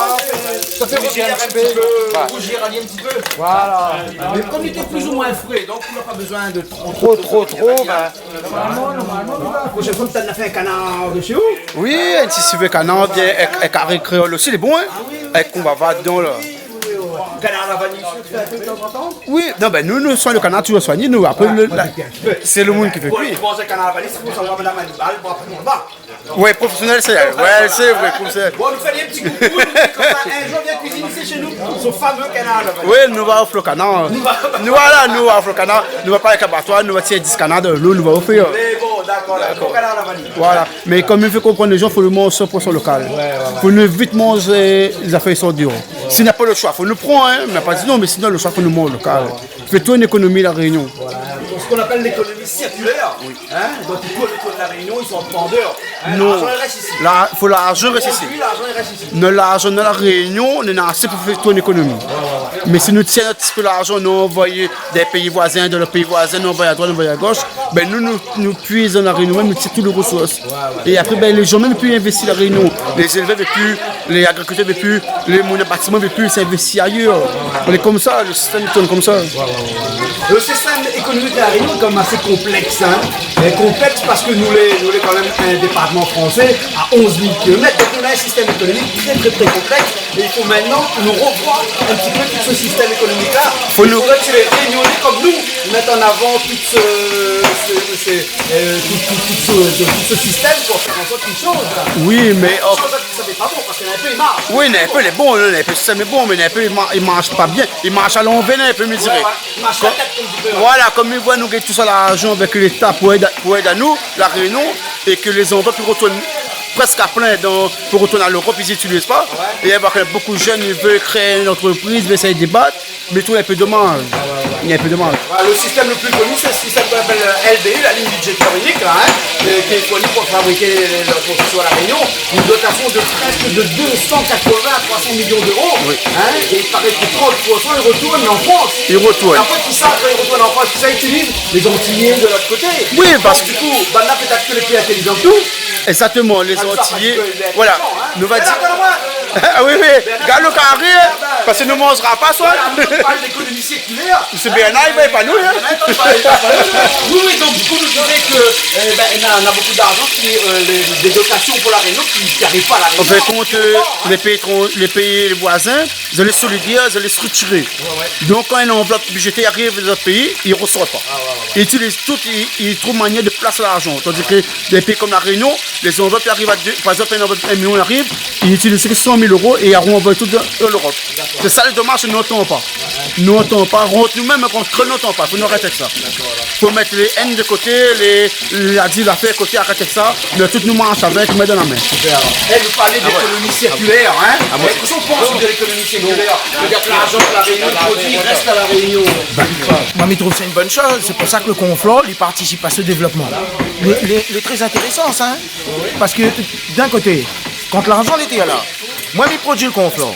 Sa i fé rougir in ti pé. Rougir ali in ti pé. Voilà. Mé kom li lété plis ou moin fré, donk ou na pa bezoin de tro, tro, tro, tro, bin. Normalman, normalman, la proshèn foi, pétèt, nou fé in kanar de shé ou. Oui, in ti sivé kanar, bien, èk, èk kari kréol osi, lé bon, in. Ah oui, oui. Èk konbava dedan, la. Oui, oui, oui. Kanar a la vaniy, ou fé in pé tanzantan ? Oui, non, bin, nou, nou soign lo kanar, toujour soigné, nou. Apré, voilà, lo, la, sé lo moun ki fé kui. Bon, sé kanar a la vaniy, sé pou sa, madam Hannibal, bon, apré, nou va. Oué, profésionèl, sé, oué, sé vré, profésionèl. Bon, nou fé in ti koukou, nou di konmsa, in zour, vien kuiziné shé nou, son famé kanar a la vaniy. Oui, nou va ofèr lo kanar. Nou va, nou, voilà, nou va ofèr lo kanar. Nou va pa èk abatoir, nou va tir dis kanar dan lo, nou va ofèr. Mé bon, dakor, dakor. Dakor. Kanar a la vaniy. Voilà. Mé kom i fo konprann lé jan, fo nou manz san pour san lokal. Oué, oué, oué. Fo nou évit manz, euh, zafèr i sort déor. Si na pa lo shoi, fo nou pran, in, mé pa di non, mé sinon lo shoi, fo nou manz lokal. Fé tourn lékonomi La Rényon. Voilà, sak i apèl lékonomi sirkilèr. Oui. In ? Donk, i tourn, i tourn La Rényon, i sort pa an déor. In ? Non. Larzan i rès isi. La, fo larzan i rès isi. Prodwi, larzan i rès isi. Non, larzan dan La Rényon, nou néna asé pou fé tourn lékonomi. Oué, oué, oué. Mé si nou tir in ti pé larzan, nou anvoy dan péi voizin, dan lo péi voizin, nou anvoy a droit, nou anvoy a gosh, bin nou, nou, nou puiz dan La Rényon mèm, nou tir tout lé resours. Oué, oué. É apré, bin, lé jan mèm i pé pa invèstir La Rényon. Lé zélvèr i vé pi, lé agrikiltèr i vé pi, lé moun an batiman i vé pi, i invèsti ayèr. Lé konmsa, lo sistèm i tourn konmsa. Oué, oué, oué. Lo sistèm ékonomik La Rényon lé kanmèm asé konplèks, in. É konplèks parske nou lé, nou lé kanmèm in départman fransé a onz mil kilomèt, donk nou na in sistèm ékonomik trè, trè, trè konplèks. É i fo mintnan nou revoir in ti pé tout se sistèm ékonomik la. Fo nou... I fodré ke lé Rényoné kom nou mèt an avan tout se, se, se, euh, tout, tout, tout se, tout se sistèm pou fé an sort kèk shoz la. Oui, mé... Kèk shoz la, sa i fé pa bon, parske néna in pé i marsh. Oui, néna in pé lé bon, néna in pé sistèm lé bon, mé néna in pé i ma-, i marsh pa bien. I marsh a lanvèr, néna in pé, mi diré. Oué, oué. I marsh la tèt, konm di. Voilà, kom i voi nou gingn tousa larzan avèk Léta pou èd, pou èd anou, La Rényon, é ke lé zanvlop i retourn prèsk a plin dan, pou retourn a Léwrop, i zitiliz pa. Oué. É i voi ke bonpé de jenn i vé kréé in antrepriz, i vé éséy débat, mé i trouv in pé domaz. Oué, oué, oué. Lé in pé domaz. Voilà, le système le plus connu, c'est le système qu'on appelle, euh, L B U, la ligne budgétaire unique, là, hein, euh, qui est fournie pour fabriquer les, les, la construction à La Réunion. Une dotation de presque de deux cent quatre-vingts à trois cents millions d'euros, oui, hein, et il paraît que trente pour cent, ils retournent en France. Ils retournent. Et après, tout ça, quand ils retournent en France, qui ça utilise ? Les Antillais de l'autre côté. Oui, parce que... Donc, du coup, bah, là, peut-être que les plus intelligents que nous, exactement, les Antillais, voilà. Hein. Nou va dir... Ah oui, oui, gard lo kari, hein, parske nou manzra pa sa. Voilà, nou parl d'économie circulaire. Monsieur Bernard, il va épanouir, hein. Oui, oui, donc du coup, nous disait que, euh, ben, il y a, il y a beaucoup d'argent qui, euh, les, des dotations pour La Réunion qui, qui arrivent pas à La Réunion. An fin de kont, euh, lé péi étran-, lé péi, lé voizin, zot lé solidèr, zot lé striktiré. Ouais, ouais. Donk, kan in anvlop bidjétèr i ariv dan in péi, i resort pa. Ah, ouais, ouais, ouais. I itiliz tout, i, i trouv manièr de plas larzan. Tandis ke dan in péi kom La Réunion, lé zanvlop i ariv a dé, par égzanp, in anvlop in milion i ariv, i itiliz ke san Mil éro é arou anvoy tout an Lorop. Sé sa le domaz, nou antann pa. Nou antann pa, rant nou mèm, kan nou antann pa, fo nou arèt èk sa. Fo mèt lé èn de koté, lé, lé, la di, la fé koté, arèt èk sa. Mé tout nou marsh avèk, mé dan la min. Super. É, nou parl de lékonomi sirkilèr, in. Kosa ou pans de lékonomi sirkilèr ? Sétadir ke larzan La Rényon i produi, i rès La Rényon. Moin, mi trouv sa in bone shoz. Sé pou sa ke le Conflans, li partisip a se dévlopman. Lé, lé, lé trè intérésan, sa, in. Parske, d'in koté, kan larzan lété la, moin, mi produi le Conflans.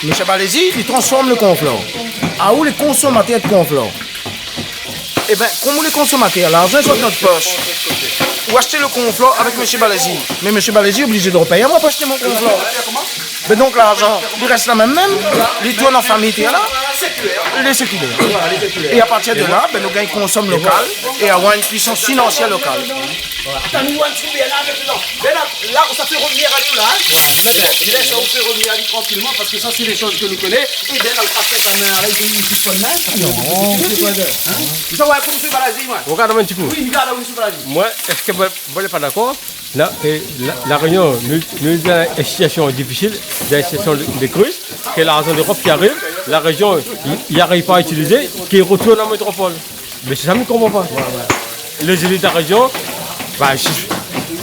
Mésyé Balézy, li transform le Conflans. Aou lé konsomatèr de Conflans. Ében, kom ou lé konsomatèr, larzan i sort nout posh. Ou ashté le Conflans avèk mésyé Balézy. Mé mésyé Balézy lé oblizé de ropéy amoin pou ashté mon Conflans. Mé donk, larzan, li rès la mèm mèm. Li tourn an fami, té la. Lé sirkilèr. É a partir de la, bin, nou gingn konsom lokal é avoir in puisans finansièr lokal. Voilà. Atann, nou, in ti pé, la, mintnan. Mé la, la, sa fé rovnir ali, la, in ? Voilà, mintnan. Lès ali fé rovnir ali trankilman, parske sa, sé dé shoz ke nou koné. É bin, la, ou sa fé sa, mé avèk dé minit, in ? Non, sé pa dé, in ? Ou sa, ouais, kom mésyé Balézy, ouais. Rogard in ti kou. Oui, rogard, oui, mésyé Balézy. Moin, èske moin, moin lé pa dakor ? La, é, la, La Rényon, nou, nou, dan in sitiasion difisil, dan in sitiasion de, de kriz, ke larzan Lorop i ariv, la réjion, i, i ariv pa a itilizé, ke i retourn an métropol. Mé sé sa mi konpran pa. Ouais, ouais. Lé zéli de la réjion, ba, sé,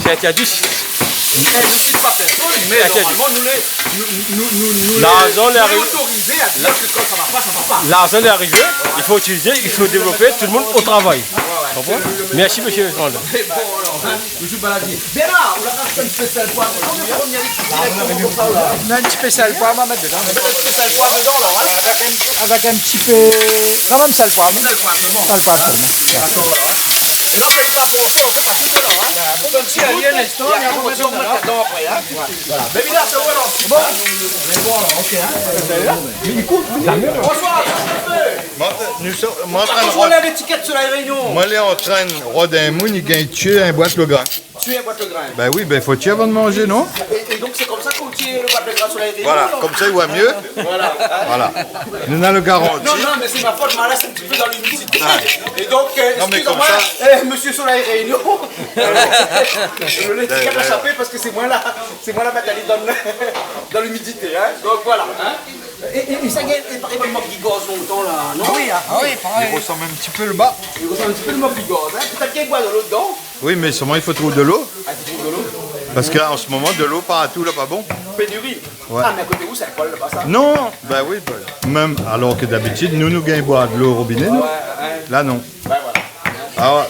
sé intèrdi. Mé sé pa pèrsone, mé normalman, nou lé, nou, nou, nou, nou lé, larzan lé arivé, otorizé a dir ke kan sa va pa, sa va pa. Larzan lé arivé, i fo itilizé, i fo dévlopé, tout le moun o travay. Ouais, ouais. Konpran ? Mèrsi, mésyé Jean-Claude. Mé bon, alor, in, mésyé Balézy. Bernard, ou la rajouté in ti pé sèl, poiv dedan, ou la fé rovnir ali dirèkteman konmsa, ou la ? Non, in ti pé sèl, poiv, ma mèt dedan. Mèt in ti pé sèl, poiv dedan, la, in. Avèk in ti pé, kan mèm sèl, poiv. Sèl, poiv sèlman. Sèl, poiv sèlman. Dakor, ouais, ouais. É la, kan li sa bouyi, ou fé pa tout dedan, in. Voilà. Konm si, ali, in instan, é apré, ou mèt dedan apré, in. Voilà. Mé évidaman, sé bon, alor. Bon. Mé bon, alor, OK, in. Mé ékout, bonsoir, koman i lé ? Moin, nou sort, moin, antrinn rod, lé étikèt Soleil Réunion. Moin lé antrinn rod in moun, li gingn tié in boit Legrand. Tié in boit Legrand. Bin oui, bin, fo tié avan de manzé, non ? É, é donk, sé konmsa ke ou tié le boit Legrand Soleil Réunion, alor ? Voilà, konmsa, i voi myé. Voilà. Voilà. Nou néna le garanti. Non, non, mé sé ma fot, moin la, sé in ti pé dan limidité. Ouais. É donk, euh, non, mé eskiz amoin, konmsa, euh, mésyé Soleil Réunion. Lo létikèt la shapé parske sé moin la, sé moin la mèt ali dan, dan limidité, in. Donk, voilà, in. É, é, é sa, i gingn, é parèy, bann mok Bigorre lontan la, non ? Ah oui, ah oui, parèy. I resanm in ti pé le ba. I resanm in ti pé le mok Bigorre, in. Pétèt i gingn boir dolo dedan. Oui, mé solman i fo trouv dolo. Ah, i fo trouv dolo. Parske an se moman, dolo partou, la, pa bon. Péniri. Ouais. Ah, mé a koté ou, sé in pol, la, pa sa ? Non, bin oui, bin, mèm alor ke dabitid, nou, nou gingn boir dolo o robiné, non ? Ouais, ouais. La, non. Ouais, voilà. Ah ouais.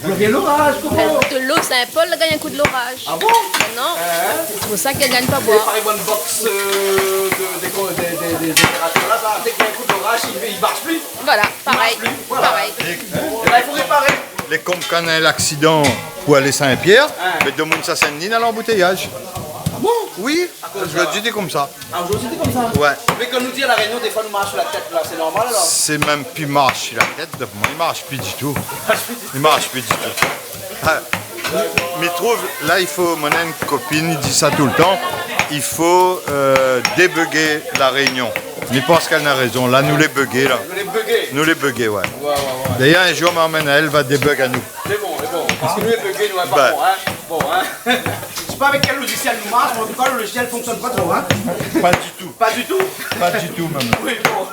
Ou la gingn loraz, Coco ? Bin, dolo, sé in pol, la gingn in kou de loraz. Ah bon ? Non. Hein ? Sé pou sa ke la gingn pa boir. É parèy, bann box, euh, de, de, de, de, de zénérateur la, sa, dèk néna in kou de loraz, i, i marsh pi. Voilà, parèy. I marsh pi, voilà. Parèy. É bin, i fo réparé. Lé konm kan néna in laksidan pou alé Sin-Pièr, hein, mé domoun Sin-Dni néna lanboutéyaz. Ah bon ? Oui, akoz zordi, sa, lé konmsa. Ah, zordi, lé konmsa ? Ouais. Mé kan nou di a La Rényon, défoi, nou marsh la tèt, la, sé normal, alor ? Sé mèm pi marsh la tèt, domoun i marsh pi ditou. I marsh pi ditou. I marsh pi ditou. Ah, mi trouv, la, i fo, mon in kopine i di sa toultan, i fo, euh, débugger La Rényon. Mi pans k'èl néna rézon. La, nou lé buggé, la. Nou lé buggé. Nou lé buggé, ouais. Ouais, ouais, ouais. D'ayèr, in zour, ma amenn aèl va débug anou. Lé bon, lé bon. Parske nou lé buggé, nou, hein, pa bon, hein. Bon, hein. Mi koné pa avèk kèl lozisièl nou marsh, mé an tou ka, lo lozisièl i fonksionn pa tro, hein. Pa ditou. Pa ditou ? Pa ditou, mèm. Oui, bon.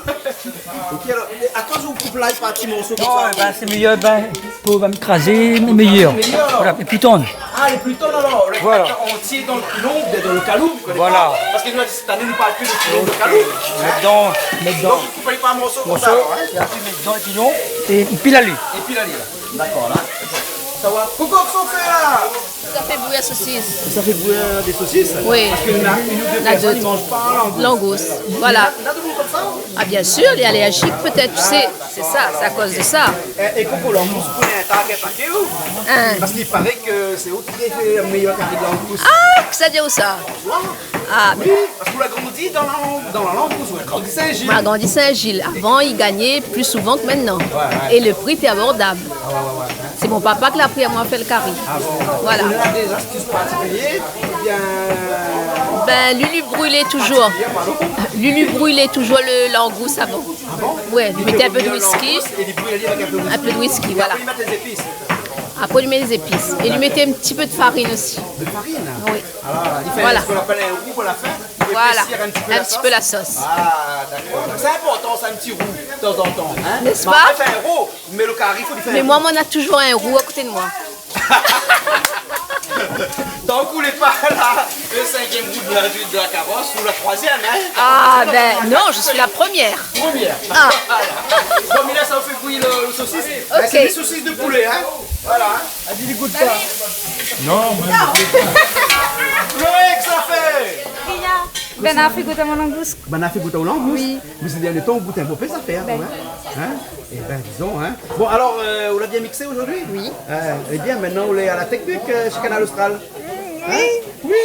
OK, alor, é akoz ou koup la, i fé in ti morso konmsa ? Non, bin, sé méyèr, bin, pou, bin, krazé, méyèr. Méyèr, alor. Voilà, lé pli tann. Ah, lé pli tann, alor. Voilà. Antié dan lo pilon, dan lo kalou, ou koné pa. Voilà. Parske nou, sèt ané, nou parl pi de pilon, de kalou. Mèt dedan, mèt dedan. Donk, ou koup pa an morso konmsa, alor, hein ? Morso, é apré, mèt dedan lo pilon, é i pil ali. É pil ali, la. Dakor, la. Sa va. Koukou, kosa ou fé la ? Sa fé bouyir sosis. Sa fé bouyir dé sosis ? Oui. Parske néna, néna dé pèrsone i manz pa langous. Langous, voilà. Néna, néna domoun konmsa ? Ah, bien sûr, lé alèrzik, pétèt, tu sais. Sé sa, sé akoz de sa. É, é Coco, langous, ou koné in ta k'èl i paké, ou ? Hein. Parske i paré ke sé ou ki fé lo méyèr kari langous. Ah, kisa i di aou sa ? Ah, oui, parske ou la grandi dan la, dan la langous, ou la grandi Sin-Zil. Moin la grandi Sin-Zil. Avan, i gingné pli souvan ke mintnan. Ouais, ouais. É lo pri té abordab. Ah, ouais, ouais, ouais. Sé mon papa ki la apri amoin a fé lo kari. Ah bon ? Voilà. Ou néna dé zastis partikilié, oubien ? Bin, Lulu i brilé touzour. Partikilié, pardon. Lulu i brilé touzour lo langous avan. Ah bon ? Ouais, li mèt in pé de whisky. Li fé rouir langous é li bril ali avèk in pé de whisky. In pé de whisky, voilà. É apré, li mèt lé zépis. Apré, ou mèt lé zépis. É ou mèt in ti pé de farine osi. De farine ? Oui. Ah, li fé sak i apèl in rou a la fin, pou épésir in ti pé la sos. Voilà. In ti pé la sos. Ah, dakor. Sé inportan sa, in ti rou, tanzantan, in ? N'est-ce pas ? Mé anfin, in rou, mé lo kari, fo li fé in rou. Mé moin, moin na touzour in rou a koté de moin. Donk, ou lé pa la, lo sinkièm rou de la, de la karos, ou la troizièm, in ? Ah, ben, non, je suis la première. Premièr. Ah. Voilà. Bon, mé la, sa ou fé bouyi lo, lo sosis. Ok. Bin, sé dé sosis de poulé, in ? Voilà, in ? Adi li gout pa. Non, moin, je gout pa. Chloé, kosa ou fé ? Ria. Bernard la fé gout amoin langous. Bernard la fé gout aou langous ? Oui. Mé sé dèrnié tan ou gout in bonpé zafèr, in ? Bin. In ? Ébin, dizon, in ? Bon, alor, euh, ou la bien mixé zordi ? Oui. Euh, ébin, mintnan, ou lé a la teknik, euh, shé Kanal Austral. Oui. In ? Oui.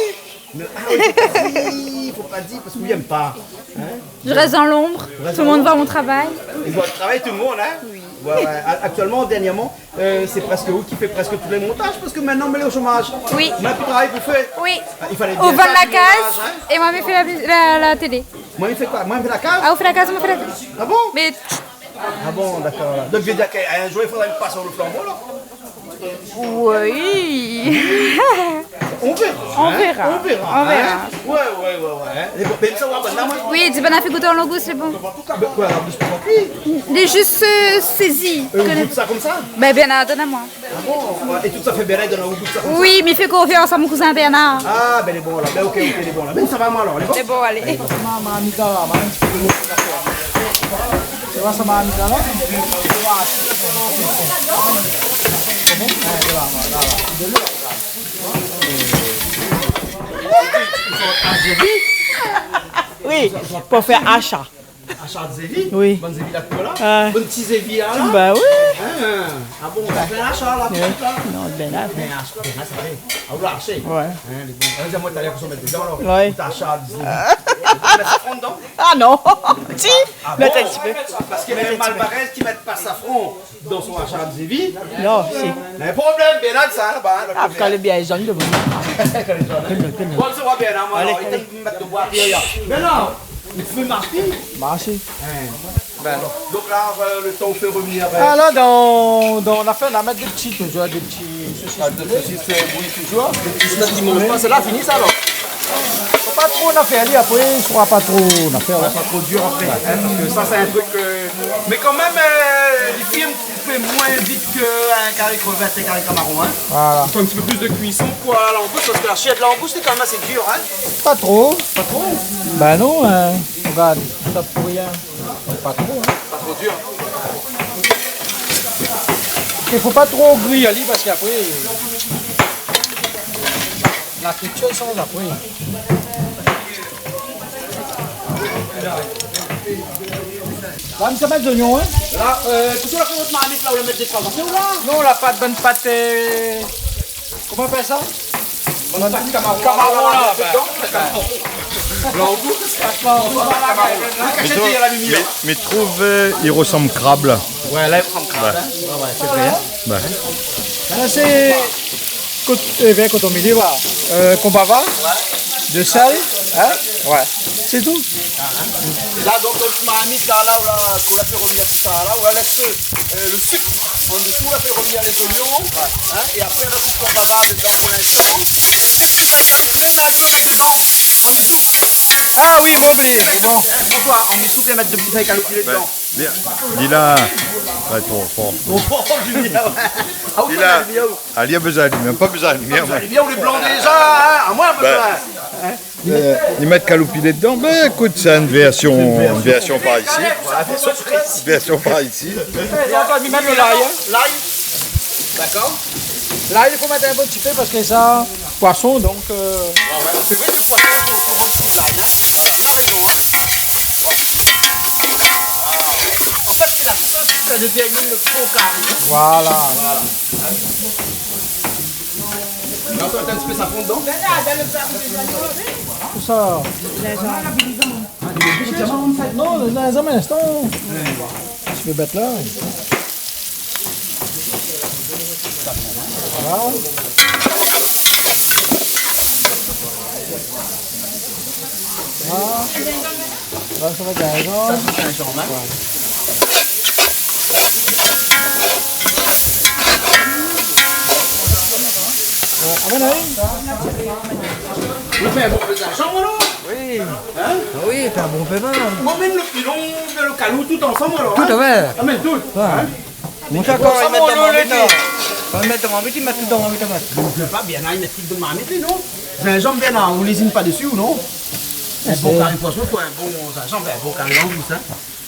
Mé, ah oui, fo pa dir, fo pa dir, parske ou yèm pa. In ? Je reste dans l'ombre. Tout le monde voit mon travail. Ou rès dan lonb. I voi lo travay tout le monde, in ? Oui. Ouais, ouais. A-, aktièlman, dèrnièrman, euh, sé prèsk ou ki fé prèsk tout lé montaz, parske mintnan, ou lé o shomaz. Oui. Ou na pi de travay pou fé. Oui. Ah, i falé bien fé la kaz, in ? Ou vann la kaz é moin, mi fé la, la, la télé. Moin, mi fé koi ? Moin, mi fé la kaz ? Ah, ou fé la kaz, moin, mi fé la télé. Ah bon ? Mé Ah bon, dakor, la. Donk, i vé dir k'in zour, i fodra mi pas o flanbo, la. Oui. On verra, in ? On verra. On verra, in ? On verra. Ouais, ouais, ouais, ouais, in. Lé bon, bin, sa va, bin, la, moin. Oui, di Bernard la fé gout aou langous, lé bon. Bin, koi, la langous lé pa kui ? Lé zis, euh, sézi. Euh, ou gout sa konmsa ? Bin, Bernard la donn amoin. Ah bon ? É tout sa fé Bernard i donn aou gout sa konmsa ? Oui, mi fé konfians a mon kouzin Bernard. Ah, bin, lé bon, la. Bin, ok, ok, lé bon, la. Bin, sa va, moin, alor, lé bon ? Lé bon, alé. Marmit la, la, in ti pé. Sé pa sa, marmit la, la ? Oui, pou fé asha. Ashar zévi ? Oui. Bann zévi la koulèr la ? Euh. Bann ti zévi la, la ? Ba oui. In ? Ah bon, ou fé ashar la, oui, la ? Non, bin la. Bin ashar, bin la, sa fé. Ah, ou la ashé ? Ouais. In, lé bon. Ah, di amoin talèr kosa ou mèt dedan, alor. Ouais. Ou ashar zévi. Ou mèt safran dedan ? Ah non. Si. Ah bon ? Mèt in ti pé. Parske mèm Malbarèz ki mèt pa safran dan son ashar zévi. Non, si. Na in problèm, Bernard, sa, laba, in, lot koté, in. Ah, kan lé bien, lé zone devan. Kan lé zone, in. Bon, sa va bien, in, moin, alor, i mèt de boi, pi, Bernard, ou fé marsh ? Marsh. In. Bin. Donk la, euh, lo tan ou fé revnir, euh, alor, dan, dan la fin, la mèt dé ti, touzour dé ti sosis. Ah, dé sosis, euh, bouyi touzour. Dé ti sosis ki manz pa, sé la fini sa, alor. Fo pa tro nafèr li, apré, i sra pa tro nafèr, la. Ouais, pa tro dir apré, in, parske sa, sé in trik, euh, mé kan mèm, euh, li kui in ti pé moin vit k'in kari krevèt, in kari kamaron, in. Voilà. I fo in ti pé plis de kuison pou la langous, parske la shèr de langous, sé kan mèm asé dir, in. Pa tro. Pa tro ? Bin non, in, rogard, sa pou rien. Pa tro, in. Pa tro dir. É fo pa tro gri ali, parske apré, la kuitir i sanz apré. La, mi sa mèt zoignon, in. La, euh, touzour la fé nout marmit la, ou la mèt dé troi morso la ? Non, la pat, bann pat, euh, koman i apèl sa ? Bann pat kamaron. Kamaron la, la, bin. Langous, kamaron. Voilà, kamaron. Mé, mé, mé trouv, euh, i resanm krab la. Ouais, la, i resanm krab, in. Ouais, ouais, sé vré, in. Ouais. La, sé Kot-, é bin, koton mili, voilà. Euh, konbava, ouais, de sèl, in ? Ouais. Sé tou. La, donk, lo marmit la, la, la, la fé revnir tousa la, ou la lès, euh, lo sik an dsou, la fé revnir lé zoignon, in, é apré, la koup konbava dedan pou linstan. É lo sik, tousa, sa, sé vré marmit ou mèt dedan, an dsou. Ah oui, moin, mi oubli, lé bon. Poukoi an dsou, ou mèt de boutèy kaloupilé dedan ? Bin, li la, ouais, tro for. Tro for, Julien, ouais. Ah, ou koné, Julien. Ah, li la bezoin limir, pa bezoin limir, moin. Limir, ou lé blan déza, in ? Ah, moin, bin, bezoin. In ? Euh, i mèt kaloupilé dedan. Bin, ékout, sé in vèrsion, in vèrsion par isi. Voilà, vèrsion par isi. Vèrsion par isi. É atann, mi mèt lo lay, in. Lay. Dakor. Lay, i fo mèt in bon ti pé parske sa, poison, donk, euh. Ouais, ouais, sé vré, lo poison, i fo, i fo bokou lay, in. Voilà, ou na rézon, in. Ouais. An fèt, sé la sos ke détèrmine lo gou kari. Voilà. Voilà. La, ou sa mèt in ti pé safran dedan ? Tousa. Non, non, non, in instan. Ti pé bèt la. Voilà. Voilà. La, sa va bien, non ? Sa, sé zinzanm, in ? Ouais. Voilà. Ah, ben, oui. Ou fé in bon pé zinzanm, alor ? Oui. Hein ? Ah oui, fé in bon pé, hein. Ou amèn lo pilon, lo kalou, tout ansanm, alor, hein ? Tout à fait. Amèn tout, hein ? Mon sak, kan i mèt dan marmit, li mèt tout dan marmit, li mèt. Sé pa bien, li mèt tout dan marmit, non ? Zinzanm, bien, ou lézine pa dési, non ? In bon kari poison, fo in bon zinzanm, in bon kari langous, hein ?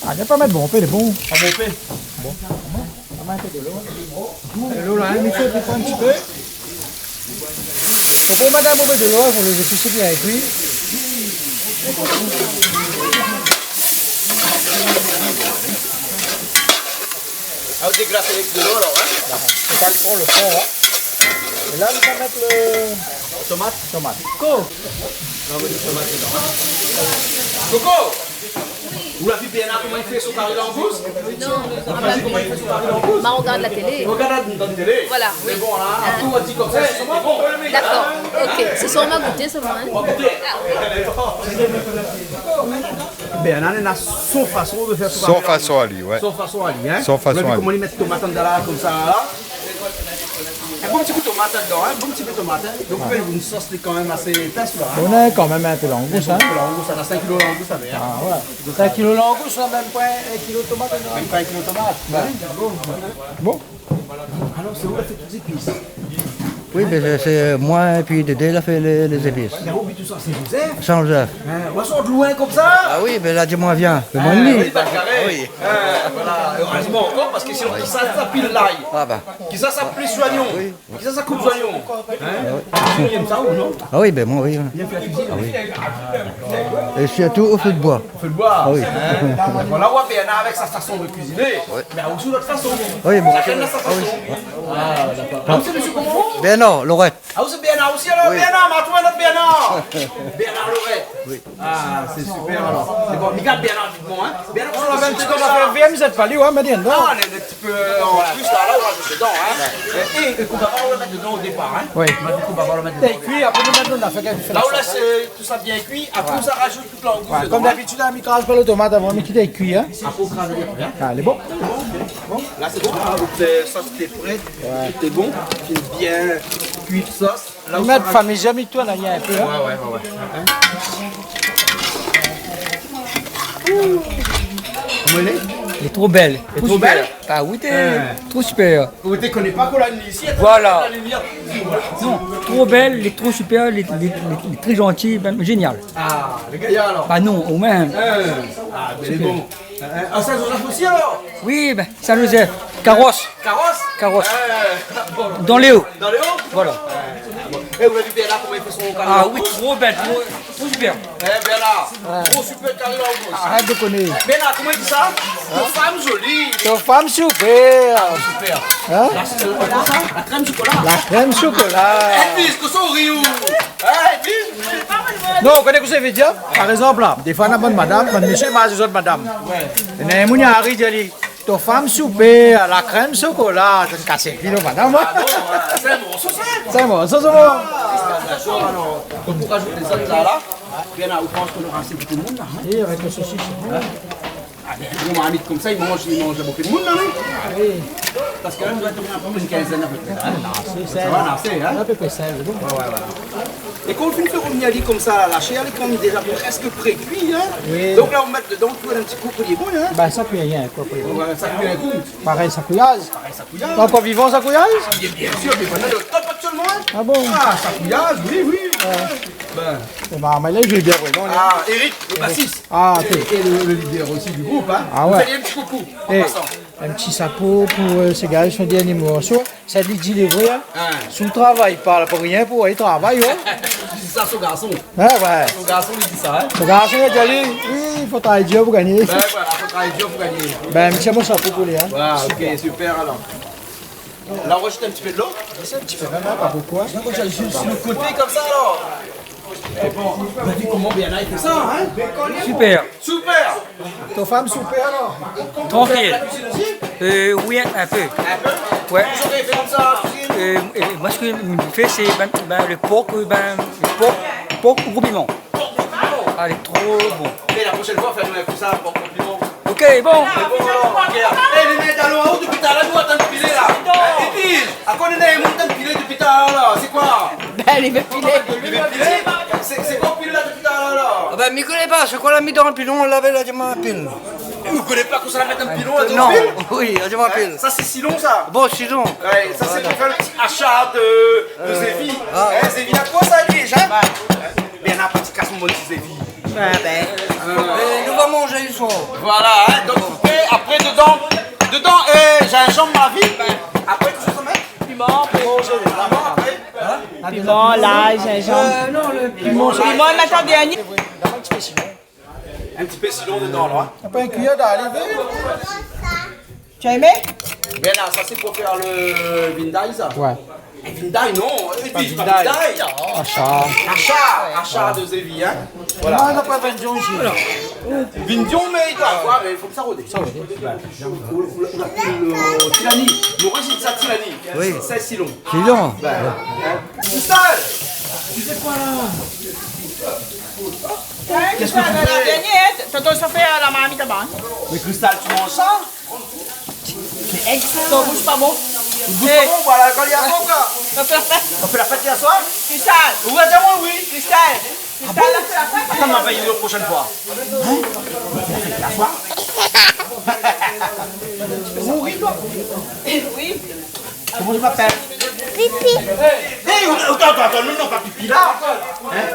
Ah, li la pa mèt bonpé, lé bon. Pa bonpé. Bon. Dolo la, hein, mi fé in ti pé. Fo pa madam, in pé dolo, fo lé zépis bien kui. Ah, ou déglas avèk dolo, alor, hein ? Sa i pran lo fon, hein. É la, nou sa mèt lo tomat. Tomat. Ko. Nou va mèt tomat dedan, hein. Koko. Ou la vi Bernard koman li fé son kari langous ? Non. Ou la vi koman li fé son kari langous ? Ma regard la télé. Ou regard la, dan la télé ? Voilà, oui. Mé bon, la, apré, ou la di konmsa, sé bon. D'accord. Ok. Sé sa, ou va gouté solman, hein. Ou va gouté. Bernard, li na son fason de fé son kari langous. Son fason ali, ouais. Son fason ali, hein. Son fason ali. Ou la vi koman li mèt tomat andan la, konmsa, la. In bon ti kou tomat ladan, hein, bon ti pé tomat, hein. Donk, ouais, in sos li lé kan mèm asé épès, la, hein. Nou na kan mèm in pé langous, hein. In pé langous, la, sink kilo langous, la, hein. Ah, ouais. Sink kilo langous, la, mèm pa in kilo tomat, non. Mèm pa in kilo tomat, hein. Bon. Alor, sé ou la fé tout zépis ? Oui, mé sé, sé moin épi Dédé la fé lé, lé zépis. Mé ou, tout sa, sé Joseph ? Sé Joseph. Hein, ou sort loin konmsa ? Ah oui, mé la di amoin vien. Mé moin, oui, pa karé. Oui. Hein, voilà. Erèzman ankor, parske sinon, kisa sa pil lay ? Ah ben. Kisa sa plis zoignon ? Oui. Kisa sa koup zoignon ? Hein ? Ou yèm sa ou non ? Ah oui, ben moin, oui, hein. Li yèm fé la kuizine. Ah oui. É sirtou o fé d'boi. O fé d'boi. Ah oui. Hein ? Voilà, ou voi Bernard avèk sa fason de kuiziné. Ouais. Mé osi lot fason. Oui, bon. Shakinn na sa fason. Ah oui. Ah, d'accord. Ah, sé mésyé koman ? Bernard Lorette. Ah, ou sé Bernard osi, alor ? Oui. Bernard, ma trouv in not Bernard. Bernard Lorette. Oui. Ah, sé super, alor. Sé bon, mi gard Bernard, bon, hein. Bernard, ou la fé in ti pé konmsa. Vien, mi zèt pa li, ouais, mèt dedan. Ah, lé, lé ti pé an plis, la, la, ou rajout dedan, hein. É, é, é koubaba, ou la mèt dedan o dépar, hein. Oui. Ou la di koubaba, ou la mèt dedan. Lé kui, apré nou mèt, nou la fé kèk... La, ou lès, euh, tout sa bien kui, apré, ouais, ou sa rajout tout langous dedan, hein. Ouais, konm d'abitid, la, mi kraz pa lo tomat avan, mi kit ali kui, hein. Apré, ou kraz ali apré, hein. Ah, lé bon. Bon. La, sé bon, hein, donk, euh, sa, sété pré. Ouais. Tout lé bon. Fine bien kui, sos. La ou mèt sa famiz, mi tourn ali in pé, hein. Ouais, ouais, ouais, ouais. Koman i lé ? Lé tro bèl. Lé tro bèl ? Ah oui, lé tro super. Ou té koné pa kosa la ni isi, voilà. Non, tro bèl, lé tro super, lé, lé, lé, lé tré zanti, ben, zénial. Ah, lé gayar, alor. Bah non, ou mèm. Hein. Ah, ben, lé bon. Hein, hein. Ah, sa, Joseph osi, alor ? Oui, ben, Saint-Joseph. Carrosse. Carrosse ? Carrosse. Ah, bon. Dans les Hauts. Dans les Hauts ? Voilà. Ah, bon. É, ou la vi Bernard koman li fé son kari langous ? Ah oui, tro bèl, tro, tro super. Eh, Bernard, tro super kari langous. Arèt dékoné. Bernard, koman i di sa ? Ton fanm zoli. Ton fanm super. Super. Hein ? La, sé, euh, koman sa ? La krèm sokola. La krèm sokola. Eh, pis, kosa ou ri ou ? Hein, pis ? Non, ou koné kosa i vé dir ? Par égzanp, la, défoi, na bann madam, bann mésyé, ma zot madam. Ouais. Néna in moun i ariv, i di ali, ton fanm super, la krèm sokola, sa i kas lo ki lo madam, hein. Ah non, euh, sé in morso sa. Sé in morso, sé in morso. Ah, d'accord, alor, kan ou rajout lé zot la, la, bien la, ou pans k'ou nora asé pou tout lo moun la, hein. Oui, avèk lo sosis. Hein ? Ah, ben, in gro marmit konmsa, i manz, i manz bonpé d'moun la, non ? Ah oui. Parske la, nou doi tourn apépré in kinzèn apépré la, hein. Non, sé... Sa va, non, sé, hein ? Apépré sèz, bon. Ouais, ouais, voilà. É kan ou fine fé revnir ali konmsa, la shèr lé kan mèm déza prèsk pré-kui, hein ? Oui. Donk la, ou mèt dedan, ou tourn in ti kou pou li bouyir, hein ? Bah, sa kui rien, koi, pou li bouyir. Ouais, sa kui in kou. Parèy sakouyaz. Parèy sakouyaz. Ankor vivan, sakouyaz ? Bien, bien sir, mé pa dan lo top aktièlman, hein ? Ah bon ? Ah, sakouyaz, oui, oui. Ouais. Ben. É ben, mé la, i zoué bien, vréman, la. Ah, Eric, le bassiste. Ah, ok. Et, et le, le leader aussi du groupe, hein. Ah ouais. Vous faites un petit coucou en passant. In ti shapo pou, euh, sé gars, son dernié morso. Sa li di lé vré, hein. Hein. Si ou travay pa, la pou rien pou, li travay, ouais. Li di sa, son garson. Ouais, ouais. Son garson, li di sa, hein. Son garson, li di ali, oui, fo travay dir pou gagné. Ben voilà, fo travay dir pou gagné. Ben, mi tir mon shapo pou li, hein. Voilà, ok, super, alor. La, ou rajout in ti pé dolo. Sé in ti pé mèm, hein, pa bonpé, hein. Donk, ou sa zis si lo koté konmsa, alor. É bon, ou la vi koman Bernard i fé sa, hein ? Super. Super. Ton fanm super, alor ? Trankil. Euh, oui, in, in pé. In pé ? Ouais. Ou sa fé konmsa, la kuizine ? Euh, é moin, sak mi fé, sé, ben, ben, lo por, ben, lo por, por o gro piman. Por o gro piman ? Ah, lé tro bon. É la proshèn foi, fé anou in kou sa, por o gro piman. Lo Ok, bon. Sé bon, alor, ok. É, lé mèt, alor, ou, dopi talèr, nou atann pilé, la. Non. É, é, akoz néna in moun atann pilé dopi talèr, la ? Sé koi ? Bin, li vé pilé. Li vé pilé ? Sé, sé koi pilé, la, dopi talèr, la ? Ah bin, mi koné pa, sé koi la mi dan pilon, la, la, la, mi apèl. Ou koné pa kosa la mèt dan pilon, la, dan pilon ? Non, oui, la, mi apèl. Sa, sé silon, sa. Bon, silon. Ouais, sa, sé pou fé lo ti ashar de, de zévi. Ah. Hein, zévi, la, koi sa, li, Jean ? Bin, na pa ti kas mon ti zévi. Ah bin. Euh, nou va manzé le soir. Voilà, hein, donk, é apré, dedan, dedan, euh, zinzanm, la vi. Apré, kosa sa mèt ? Piman, apré. Manzé, piman, apré. Hein ? Piman, lay, zinzanm. Euh, non, le piman, sa, piman, mèt an dernié. In ti pé silon dedan, la, hein. Na pa in kiyèr d'alivé ? Tu as aimé ? Bien, la, sa, sé pou fé le vinday, sa. Ouais. É, vinday, non. É pi, pa vinday. Ashar. Ashar, ashar de zévi, hein. Voilà. Non, na pa vindion isi. Vindion, mé i doi avoir, mé i fo ke sa rodé. Sa rodé. Ou, ou, ou la pil, euh, tilani. Moris i di sa, tilani. Oui. Sé silon. Silon. Bin, hein. Kristal, tu fais quoi, là ? Qu'est-ce que tu fais ? Dernié, hein, tonton, sa fé, euh, la marmit laba, hein. Mé Kristal, tu manges ça ? Sé èg, sa. Ton boush pa bon. Ou boush pa bon, voilà, kan li lé bon, koi. On fait la fête. On fait la fête hier soir ? Kristal. Ou va dir amoin oui. Kristal. Ah bon ? Kristal, la fé la fèt. Atann, nou va fé la proshèn foi. Hein ? Nou va fé la fèt hier soir. Ou ri, toi ? Oui. Koman ou apèl ? Pipi. É, atann, atann, atann, non, non, pa pipi la. Hein ?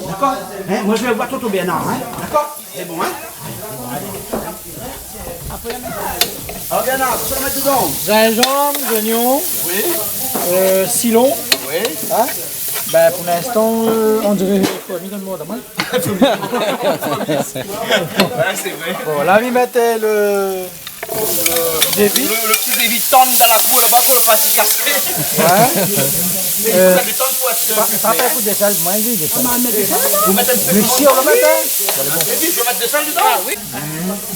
Dakor ? Hein, moin mi sa voir tonton Bernard, hein ? Dakor ? Sé bon, hein ? Alor, Bernard, kosa ou mèt dedan ? Zinzanm, zoignon, oui, euh, silon. Oui. Hein ? Bin, pou linstan, euh, on diré fo mi donn mon domann. Ouais, sé vré. Bon, la, mi mèt, euh, le Zévi. Le, le ti zévi tann dan la kour laba pou le pa si kasé. Ouais. Mé i fo sa détann pou èt, euh, pa, pli pa klèr. Fé in kou d'sèl, moin, oui, d'sèl. Ou mèt in ti pé d'sèl ? Mé si, on le met, hein. É pi, i fo mèt d'sèl dedan. Ah oui.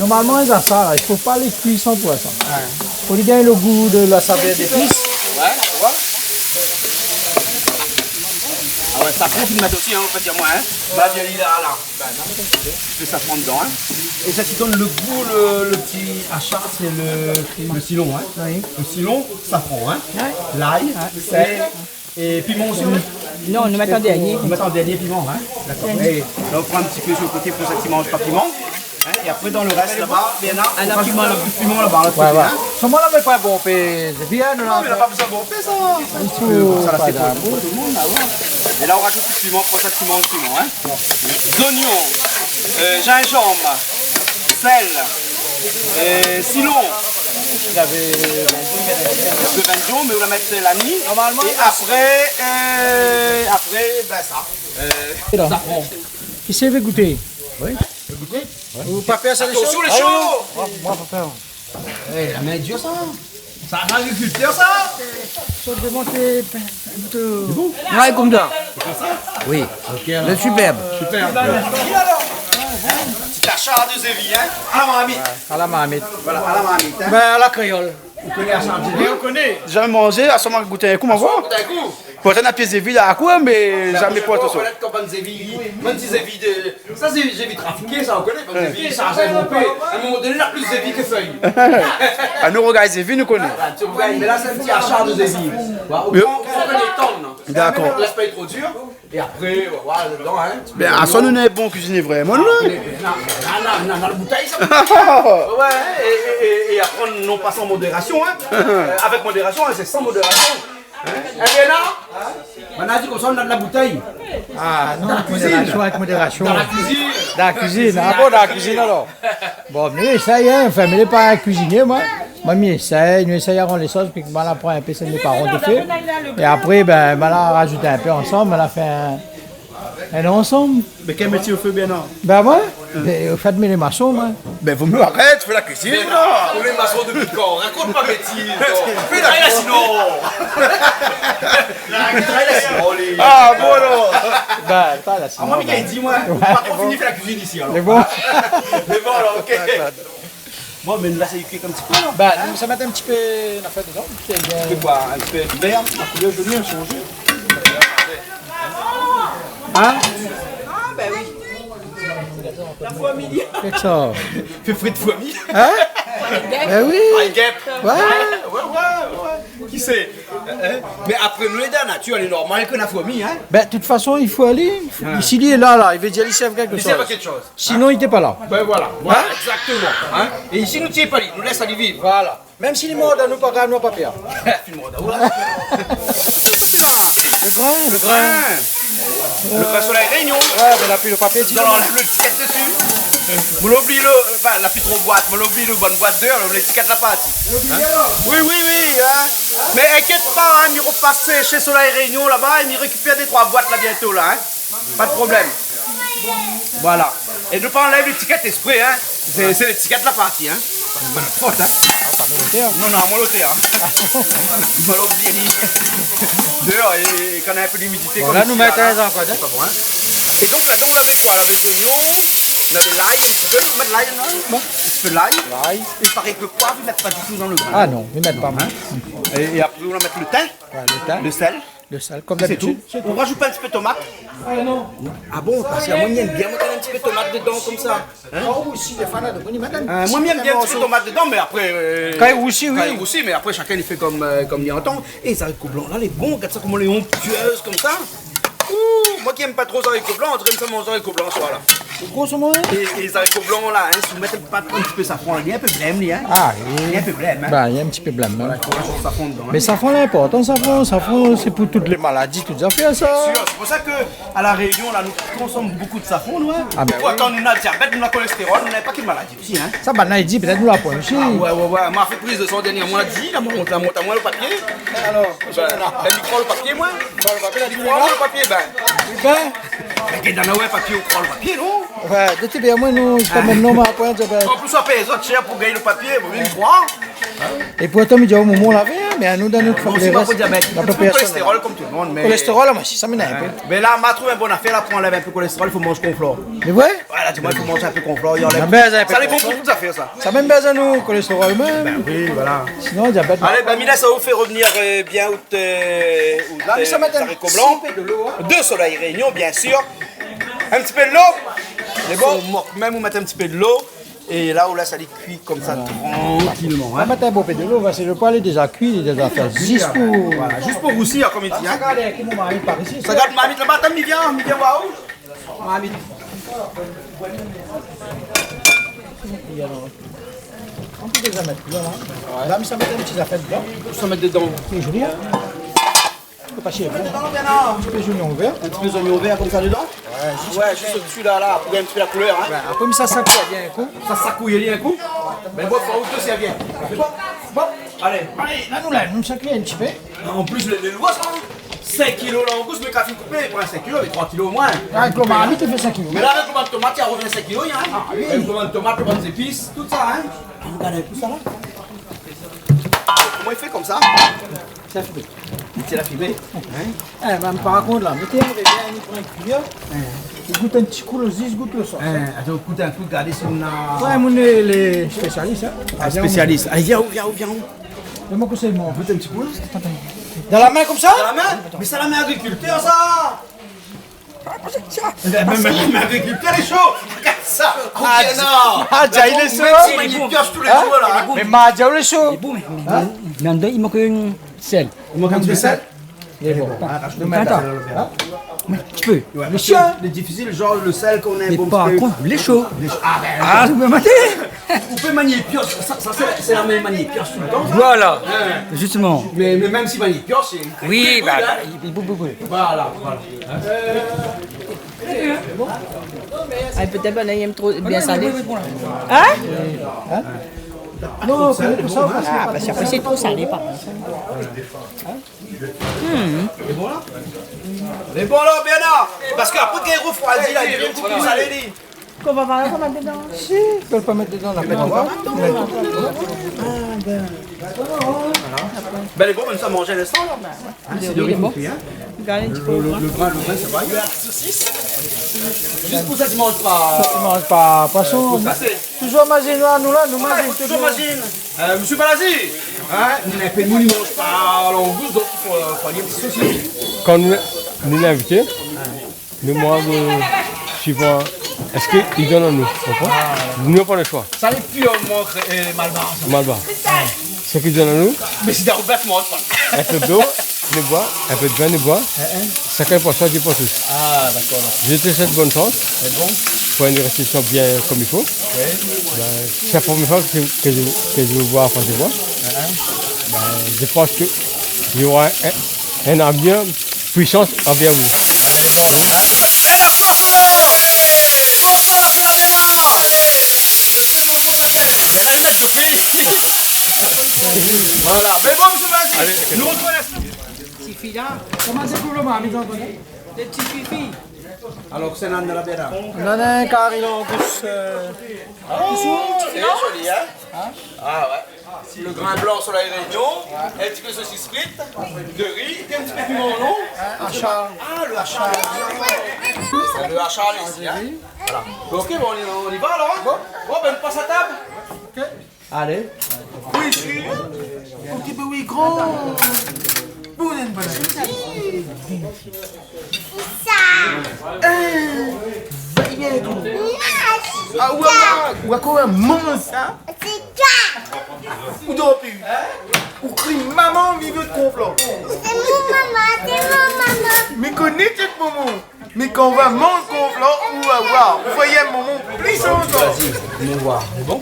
Normalman, sa, sa, la, i fo pa lé kui san pour san. Ouais. Fo li gingn le gou de la savèr d'épis. Ouais, tu vois. Ah ouais, sa, fo mèt osi, hein, an fèt, i di amoin, hein. Ba, bien, li lé la, la. Ti pé safran dedan, hein. É sa i donn le gou, le, le ti ashar, sé le, le silon, hein. Oui. Le silon, safran, hein. Ouais. Lay, sèl é piman osi, ou mèt ? Non, nou mèt an dernié. Nou mèt an dernié piman, hein. Dakor. Dernié. É la, ou pran in ti pé su le koté pou sak i manz pa piman. Hein, é apré, dan le rès laba, bien la, ou rajout in pé piman laba, lot koté, hein. Ouais, ouais. Solman la, mé pa bonpé, sé bien, non, mé la pa bezoin bonpé, sa. I fo pa pou tout le moun, la, ouais. É la, ou rajout le piman pou sak i manz piman, hein. Zoignon, euh, zinzanm, sèl, euh, silon. Lavé in pé vindion, mé ou la mèt lani. Normalman, é apré, euh, apré, bin, sa. Euh, safran. Kisa i vé gouté ? Oui. Ou pa pèr sa, lé sho ? Atansion, lé sho. Ah non, non. Moin, moin pa pèr. Eh, la min dir sa. Sa, in agrikiltèr, sa. Sort devan té, pin, in pé. Sé bon ? Ouais, konmsa. Sé konmsa ? Oui. Ok, alor. Lé superbe. Superbe. Ti ashar de zévi, hein. A la marmit. Ouais, a la marmit. Voilà, a la marmit, hein. Bin, a la kréol. Ou koné ashar de zévi ? Oui, ou koné. Zamé manzé, a sa ma gout in kou, ma voi. Ashar, gout in kou. Pourtan, na pié zévi la, koi, mé zamé port sa. Ou koné koman zévi, bann ti zévi de, sa sé zévi trafiké, sa, ou koné, bann zévi, sa, sa, in moman doné, na plis zévi ke fèy. Ah, nou rogard zévi, nou koné. Ah, ti rogard, mé la, sé in ti ashar de zévi. Voilà, ou pran, ou pran lé tann, hein. Dakor. Lès pa tro dir. É apré, voilà, dedan, hein. Bin, a sa, nou lé bon kuizinié, vréman, nou, la. Ah, non, non, non, non, la boutèy, sa. Ouais, é, é, é, é apré, non pa san modérasion, hein. Euh, avèk modérasion, hein, sé san modérasion. Hein ? Eh bien, non ? Banna la di konmsa, nou na de la boutèy. Ah, non, dan la kuizine. Modérasion, avèk modérasion. Dan la kuizine. Dan la kuizine. Ah bon, dan la kuizine, alor. Bon, mi éséy, hein, anfin, mi lé pa in kuizinié, moin. Moin, mi éséy, nou éséy aranz lé shoz, pi moin la pran in pé sak mé paran té fé. É apré, bin, moin la rajout in pé ansanm, moin la fé in, in ansanm. Mé kèl métié ou fé, Bernard ? Bin, moin, bin, an fèt, mi lé mason, moin. Bin, vo mié arèt, fé la kuizine, non ? Ou lé mason dopi kan ? Rakont pa bètiz, non. Fé la kuizine, non. Li travay la siman, li. Ah, bon, alor. Bin, pa la siman, ah, moin, bin, li di, moin, ou pa tro fini fé la kuizine isi, alor. Mé bon. Mé bon, alor, ok. Dakor. Bon, mé la, sa i kui in ti pé, la. Bin, nou sa mèt in ti pé, nou fé dedan, pi, euh, in ti pé koi, in ti pé vèr, la koulèr joni, la shanjé. Hein ? Ah, bin oui. La fami. Sé sa. Fé frit fourmi. Hein ? Ben oui. Pay gèp. Ouais. Ouais, ouais, ouais. Ki sé ? Hein ? Mé apré, nou lé dan la natir, lé normal ke na fourmi, hein ? Ben, de tout fason, i fo alé. Hein. Isi, li lé la, la. I vé dir, li sèrv kèlke shoz. Li sèrv kèlke shoz. Sinon, li té pa la. Ben voilà. Voilà, hein ? Exactement. Hein ? É isi, nou tié pa li, nou lès ali viv. Voilà. Mèm si li mor, nou pa grav, nou pa pèr. Fine mor, ouais. Lo grin, lo grin. Lo grin. Lo grin Soleil Réunion. Ouais, ben, la pli lo papié, ti. Donk, la mèt lo tièt dési. Moin la oubli lo, euh, anfin, la pli tro boit, moin la oubli lo bann boit déor, létikèt la parti. Hein ? Oui, oui, oui, hein. Mé inkièt pa, hein, mi repas shé Soleil Réunion laba é mi rékipèr dé troi boit la bientôt la, hein. Pa de problèm. Voilà. É nou pa anlèv létikèt ésprè, hein. Sé, sé létikèt la parti, hein. Pa de fot, hein. Ah, pa volonté, hein. Non, non, amoin loté, hein. Moin la oubli. Déor, é kan néna in pé d'imidité, bon, konm la, nou mèt la, in ankor, hein. Sé pa bon, hein. É donk, la, donk, nou lavé koi ? Nou lavé zoignon, nou lavé lay, in ti pé, nou mèt lay, non ? Bon. In ti pé lay. Lay. É parèy ke koi, i mèt pa ditou dan lo grin. Ah non, i mèt pa, hein. É, é apré, nou va mèt lo tin, ouais, lo tin, lo sèl. Lo sèl, konm dabitid. Sé tou. Sé tou. Nou rajout pa in ti pé tomat ? Ah non. Ah bon, parske moin, mi èm bien, moin, kan in ti pé tomat dedan, konmsa. Hein ? Kan i rousi, défoi, la, donk, i mèt in ti pé tomat dedan, mé apré, euh, kan i rousi, oui. Kan i rousi, mé apré, shakinn i fé konm, euh, konm li antann. É zariko blan la, lé bon, gard sa, koman lé onktièz, konmsa. Ouh, moin ki èm pa tro zariko blan, mi èm sa manz zariko blan, soi la. Sé gro, sa, moin. É, é zariko blan la, hein, si ou mèt pa in ti pé safran, li lé in pé blèm, li, hein. Ah, oui. Li lé in pé blèm, hein. Ben, li lé in ti pé blèm, hein. Voilà, i fo rajout safran dedan, hein. Mé safran lé inportan, safran, safran, sé pou tout lé maladi, tout zafèr, sa. Bien sûr, sé pou sa ke, à La Réunion, la, nou konsom bonpé de safran, nou, hein. Ah, ben oui. Kan nou na diabèt, nou na kolèstérol, nou na pa ki maladi osi, hein. Sa, banna i di, pétèt nou la pran osi. Ah, ouais, ouais, ouais. Ma fé priz de san dèrnièrman, la di, la mont, la mont amoin lo papié. Alor, ben, mi kroi lo papié, moin. Kroi lo papié, la di, mi kroi lo papié, ben. Ben. Mé kèl dan la, ouais, papié, ou kroi lo papié, non ? Ouais, de tout bien, moin, nou, sé pa mèm non, mé apré, diabèt. An plis, ou la pèy zot shèr pou gingn lo papié, bon, mi kroi. É pourtan, mi di, o moman, ou lavé, hein, mé anou, dan nout... Moin osi, ma fo diabèt. La pèrsone kolèstérol konm tout lo moun, mé kolèstérol, moin osi, sa mi néna in pé. Mé la, ma trouv in bon afèr, la, pou anlèv in pé kolèstérol, i fo manz konflor. Sé vré ? Voilà, di amoin, i fo manz in pé konflor, i anlèv. Sa, ben, sa i fé bon pou tout zafèr, sa. Sa mèm bézoin nou, kolèstérol mèm. Ben oui, voilà. Sinon, diabèt. Alé, ben, mi lès aou fé revenir, euh, bien out, euh, out, la, mi sa mèt in zariko blan. Ti pé de lo, hein. De Soleil Réunion, bien sûr. In ti pé de lo. Sé bon. Ou mok mèm, ou mèt in ti pé de lo. É la, ou lès ali kui konmsa, voilà, trankilman, hein. Ou va mèt in bon pé de lo, parske lo poi lé déza kui, lé déza fé. Zis pou, voilà, zis pou rousi, konm i di, hein. Sa gard, euh, ki momon i ariv par isi. Sa gard, marmit laba, atann, mi vien, mi vien oir aou. Marmit. Ou pé déza mèt, voilà. Ouais. La, mi sa mèt in ti zafèr dedan. Ou sa mèt dedan. Sé zoli, hein. Sé pa shèr, hein. Ou sa mèt dedan, bien, non ? In ti pé zoignon vèr. In ti pé zoignon vèr konmsa dedan ? Ouais, zis, ouais, zis odsi la, la, pou gingn in ti pé la koulèr, hein. Ouais, apré, mi sa sakouy bien in kou. Sa sakouy bien in kou. Ben, bon, fo ou té sèrv bien. Bon, bon. Alé. Alé, la, nou, la, nou sakouy in ti pé. An plis, lé, lé lour, sa, hein. Sink kilo langous, mé kan fine koupé, i pran sink kilo, mé troi kilo omoin. Ah, avèk lo marmit, i fé sink kilo. Mé la, avèk lo bann tomat, i revien sink kilo, hein. Ah, oui. Avèk lo bann tomat, lo bann zépis, tout sa, hein. Gard in pé sa, la. Koman i fé konmsa ? Sa fé. Sé la fimé. Hein ? Eh, ben, par kont, la, mèt ali bien, i pran in kuiyèr. Hein. I gout in ti kou lo, zis gout lo sos. Hein, atann, gout in kou, gard si néna. Ouais, moin lé, lé spésialis, hein. Ah, spésialis. Alé, vien, vien, vien. Donn amoin in konsèy, moin. Gout in ti kou. Dan la min konmsa ? Dan la min ? Mé sa, la min agrikiltèr, sa. Mé, mé, mé, mé agrikiltèr lé sho. Gard sa. Ah, Diana. Ah, Diana, lé sho. Mèm si i manié pios tou lé zour, la, hein. Mé ma Diana lé sho. Lé bon, mé, mé, mé andan, i mank in sèl. I mank in ti pé sèl. Mé bon, ah, atann. In ti pé. Ouais, parske lé difisil, zanr, lo sèl, kan ou na in bon ti pé. Lé sho. Lé sho. Ah, ben, ah, ou pé maté. Ou pé manié pios, sa, sa, sé, sé la min manié pios toultan, sa. Voilà. Ouais. Justement. Mé, mé mèm si manié pios, sé, oui, i bril, bah, hein. I, i bril, bril. Voilà, voilà. Ah, pétèt, ben, li èm tro bien salé. Hein ? Hein ? Non, sé pou sa, parske... Ah, parske apré, sé tro salé, par kont. Lé bon, la ? Lé bon, la, bien, la. Parske apré, kan i refroidi, la, li vien in ti pé salé, li. Koman va, koman dedan ? Si, i pé pa mèt dedan, la. Mèt dedan. Ah, ben. Voilà. Ben, lé bon, mé sa manz in instan, la. Hein, sé de ri konfit, hein. Gard in ti pé. Lo, lo, lo grin, lo grin, sa va. Sosis. Zis pou sak i manz pa. Sak i manz pa poison. Sa, sé toujour mazine, nou, la, nou mazine toujour. Toujour mazine. Euh, mésyé Balazi, hein, nou na in pé moun i manz pa langous, donk i fo, euh, fo in ti sosis. Kan nou, nou lé invité, nou manz, euh, suivan Èske i donn anou, konpran ? Ah, dakor. Nou na pa le shoi. Sa lé pirman kré-, euh, malbar, sa. Malbar. Sak i donn anou ? Mé sé dan le bèf, moin, sa. In pé dolo, in pé boi, in pé vin, in pé boi. Hein, hein. Shakinn pou soi, Dié pou tous. Ah, dakor, dakor. Je te souhaite bonne chance. Sé bon. Pou in résépsion bien konm i fo. Oui. Ben, sé la promièr foi ke, ke mi, ke mi voi an fas de moin. Hein, hein. Ben, mi pans ke nora in, in, in avnir puisans anvèr ou. Voilà. Mé bon, sé parti. Alé. Nou artrouv la... Ti fiy la. Koman sé pou le moman, mé dan... Dé ti fifi. Alor, sé nan la bèla. Non, non, kari langous, euh... Ah, sé joli, hein ? Hein ? Ah ouais. Le grin blan Soleil Réunion, in ti pé sosis frit, de ri, in ti pé piman, non ? Ashar. Ah, le ashar. Le ashar, isi, hein ? Voilà. Bon, ok, bon, on y, on y va alors, hein ? Bon. Bon, ben, nou pas a tab. Ok. Alé. Oui, isi. In ti pé, oui, gran. Bon, in bone apitit. Sa. Eh, va bien, tou. Ah, ouais, ouais, ouais, koman manz sa ? Ou dor pi. Ou kri, maman, mi vé konflan. Sé mon maman, sé mon maman. Mi koné sak momon. Mé kan ou va manz konflan, ou va voir. Ou va èt momon plis ankor. Vas-y, nou voir. Sé bon ?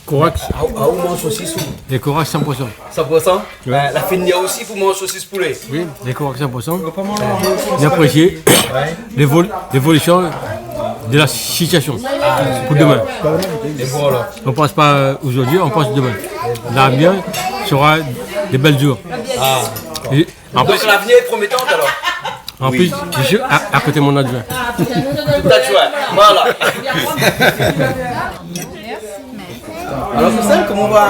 Korèk. Ah, ah, ou manz sosis ou ? Lé korèk, san pour san. San pour san ? Ouais. Ben, la fine osi pou manz sosis poulé. Oui, lé korèk, san pour san. Mi aprésié l'évol-, l'évolution de la situation pour demain. Et voilà. On pense pas, euh, aujourd'hui, on pense demain. L'avenir sera de belles jours. Ah. Et En plus, donc, l'avenir est promettant, alors. En plus, je suis à, à côté de mon adjoint. Ton adjoint, voilà. Alors, Christelle, comment on va ?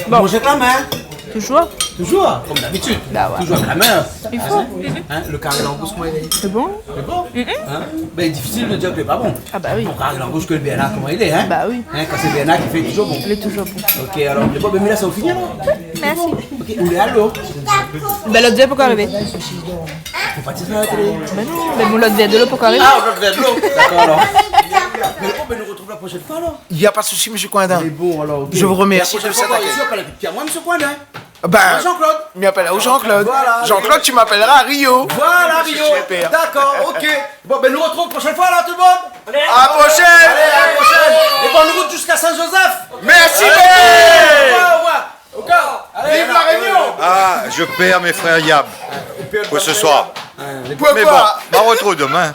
Bon. Manger avec la main. Toujours. Toujours, comme d'habitude. Bah ouais. Toujours avec la main. Il faut. Hein, le kari langous, comment il est ? C'est bon. C'est bon ? Mm-mm. Hein ? Ben, difficile de dire que c'est pas bon. Ah bah oui. Bon, kari langous ke le Bernard, koman i lé, hein ? Bah oui. Hein, kan sé Bernard ki fé, toujours bon. Il est toujours bon. Ok, alors, le bon, ben, mi la sa fini, alors. Merci. Ok, ou lé alé ? Ben, lot vèr pankor arivé. Fo pa dir sa a la télé. Ben non, ben mon lot vèr dolo pankor arivé. Ah, lot vèr dolo. Dakor, alor. Mé bon, ben, nou artrouv la proshèn foi, alor. Y a pas de souci, monsieur Coindin. Mé bon, alor, ok. Je vous remercie de cet accueil. La proshèn foi, isi, ou apèl pi amoin, monsieur Coindin. Ben, mi apèl aou Jean-Claude. Jean-Claude. Voilà. Jean-Claude, tu m'appelleras Rio. Voilà, Rio. Super. Dakor, ok. Bon, ben, nou artrouv proshèn foi, alor, tout le monde. Allez. À la prochaine. Allez, à la prochaine. Et bonne route jusqu'à Saint-Joseph. Merci beaucoup. Allez. Au revoir, au revoir. Au revoir. Allez, vive La Réunion. Ah, je perds mes frères Yab pour ce soir. Pourquoi ? Mais bon, on va retrouver demain.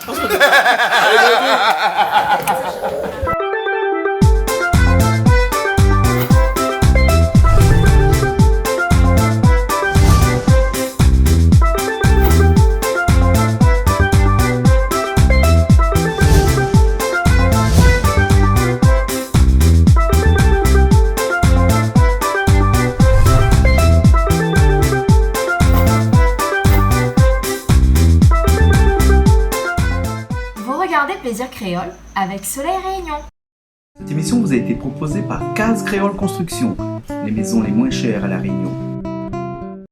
Vous regardez Plaisir Créole avec Soleil Réunion. Cette émission vous a été proposée par Case Créole Construction, les maisons les moins chères à La Réunion.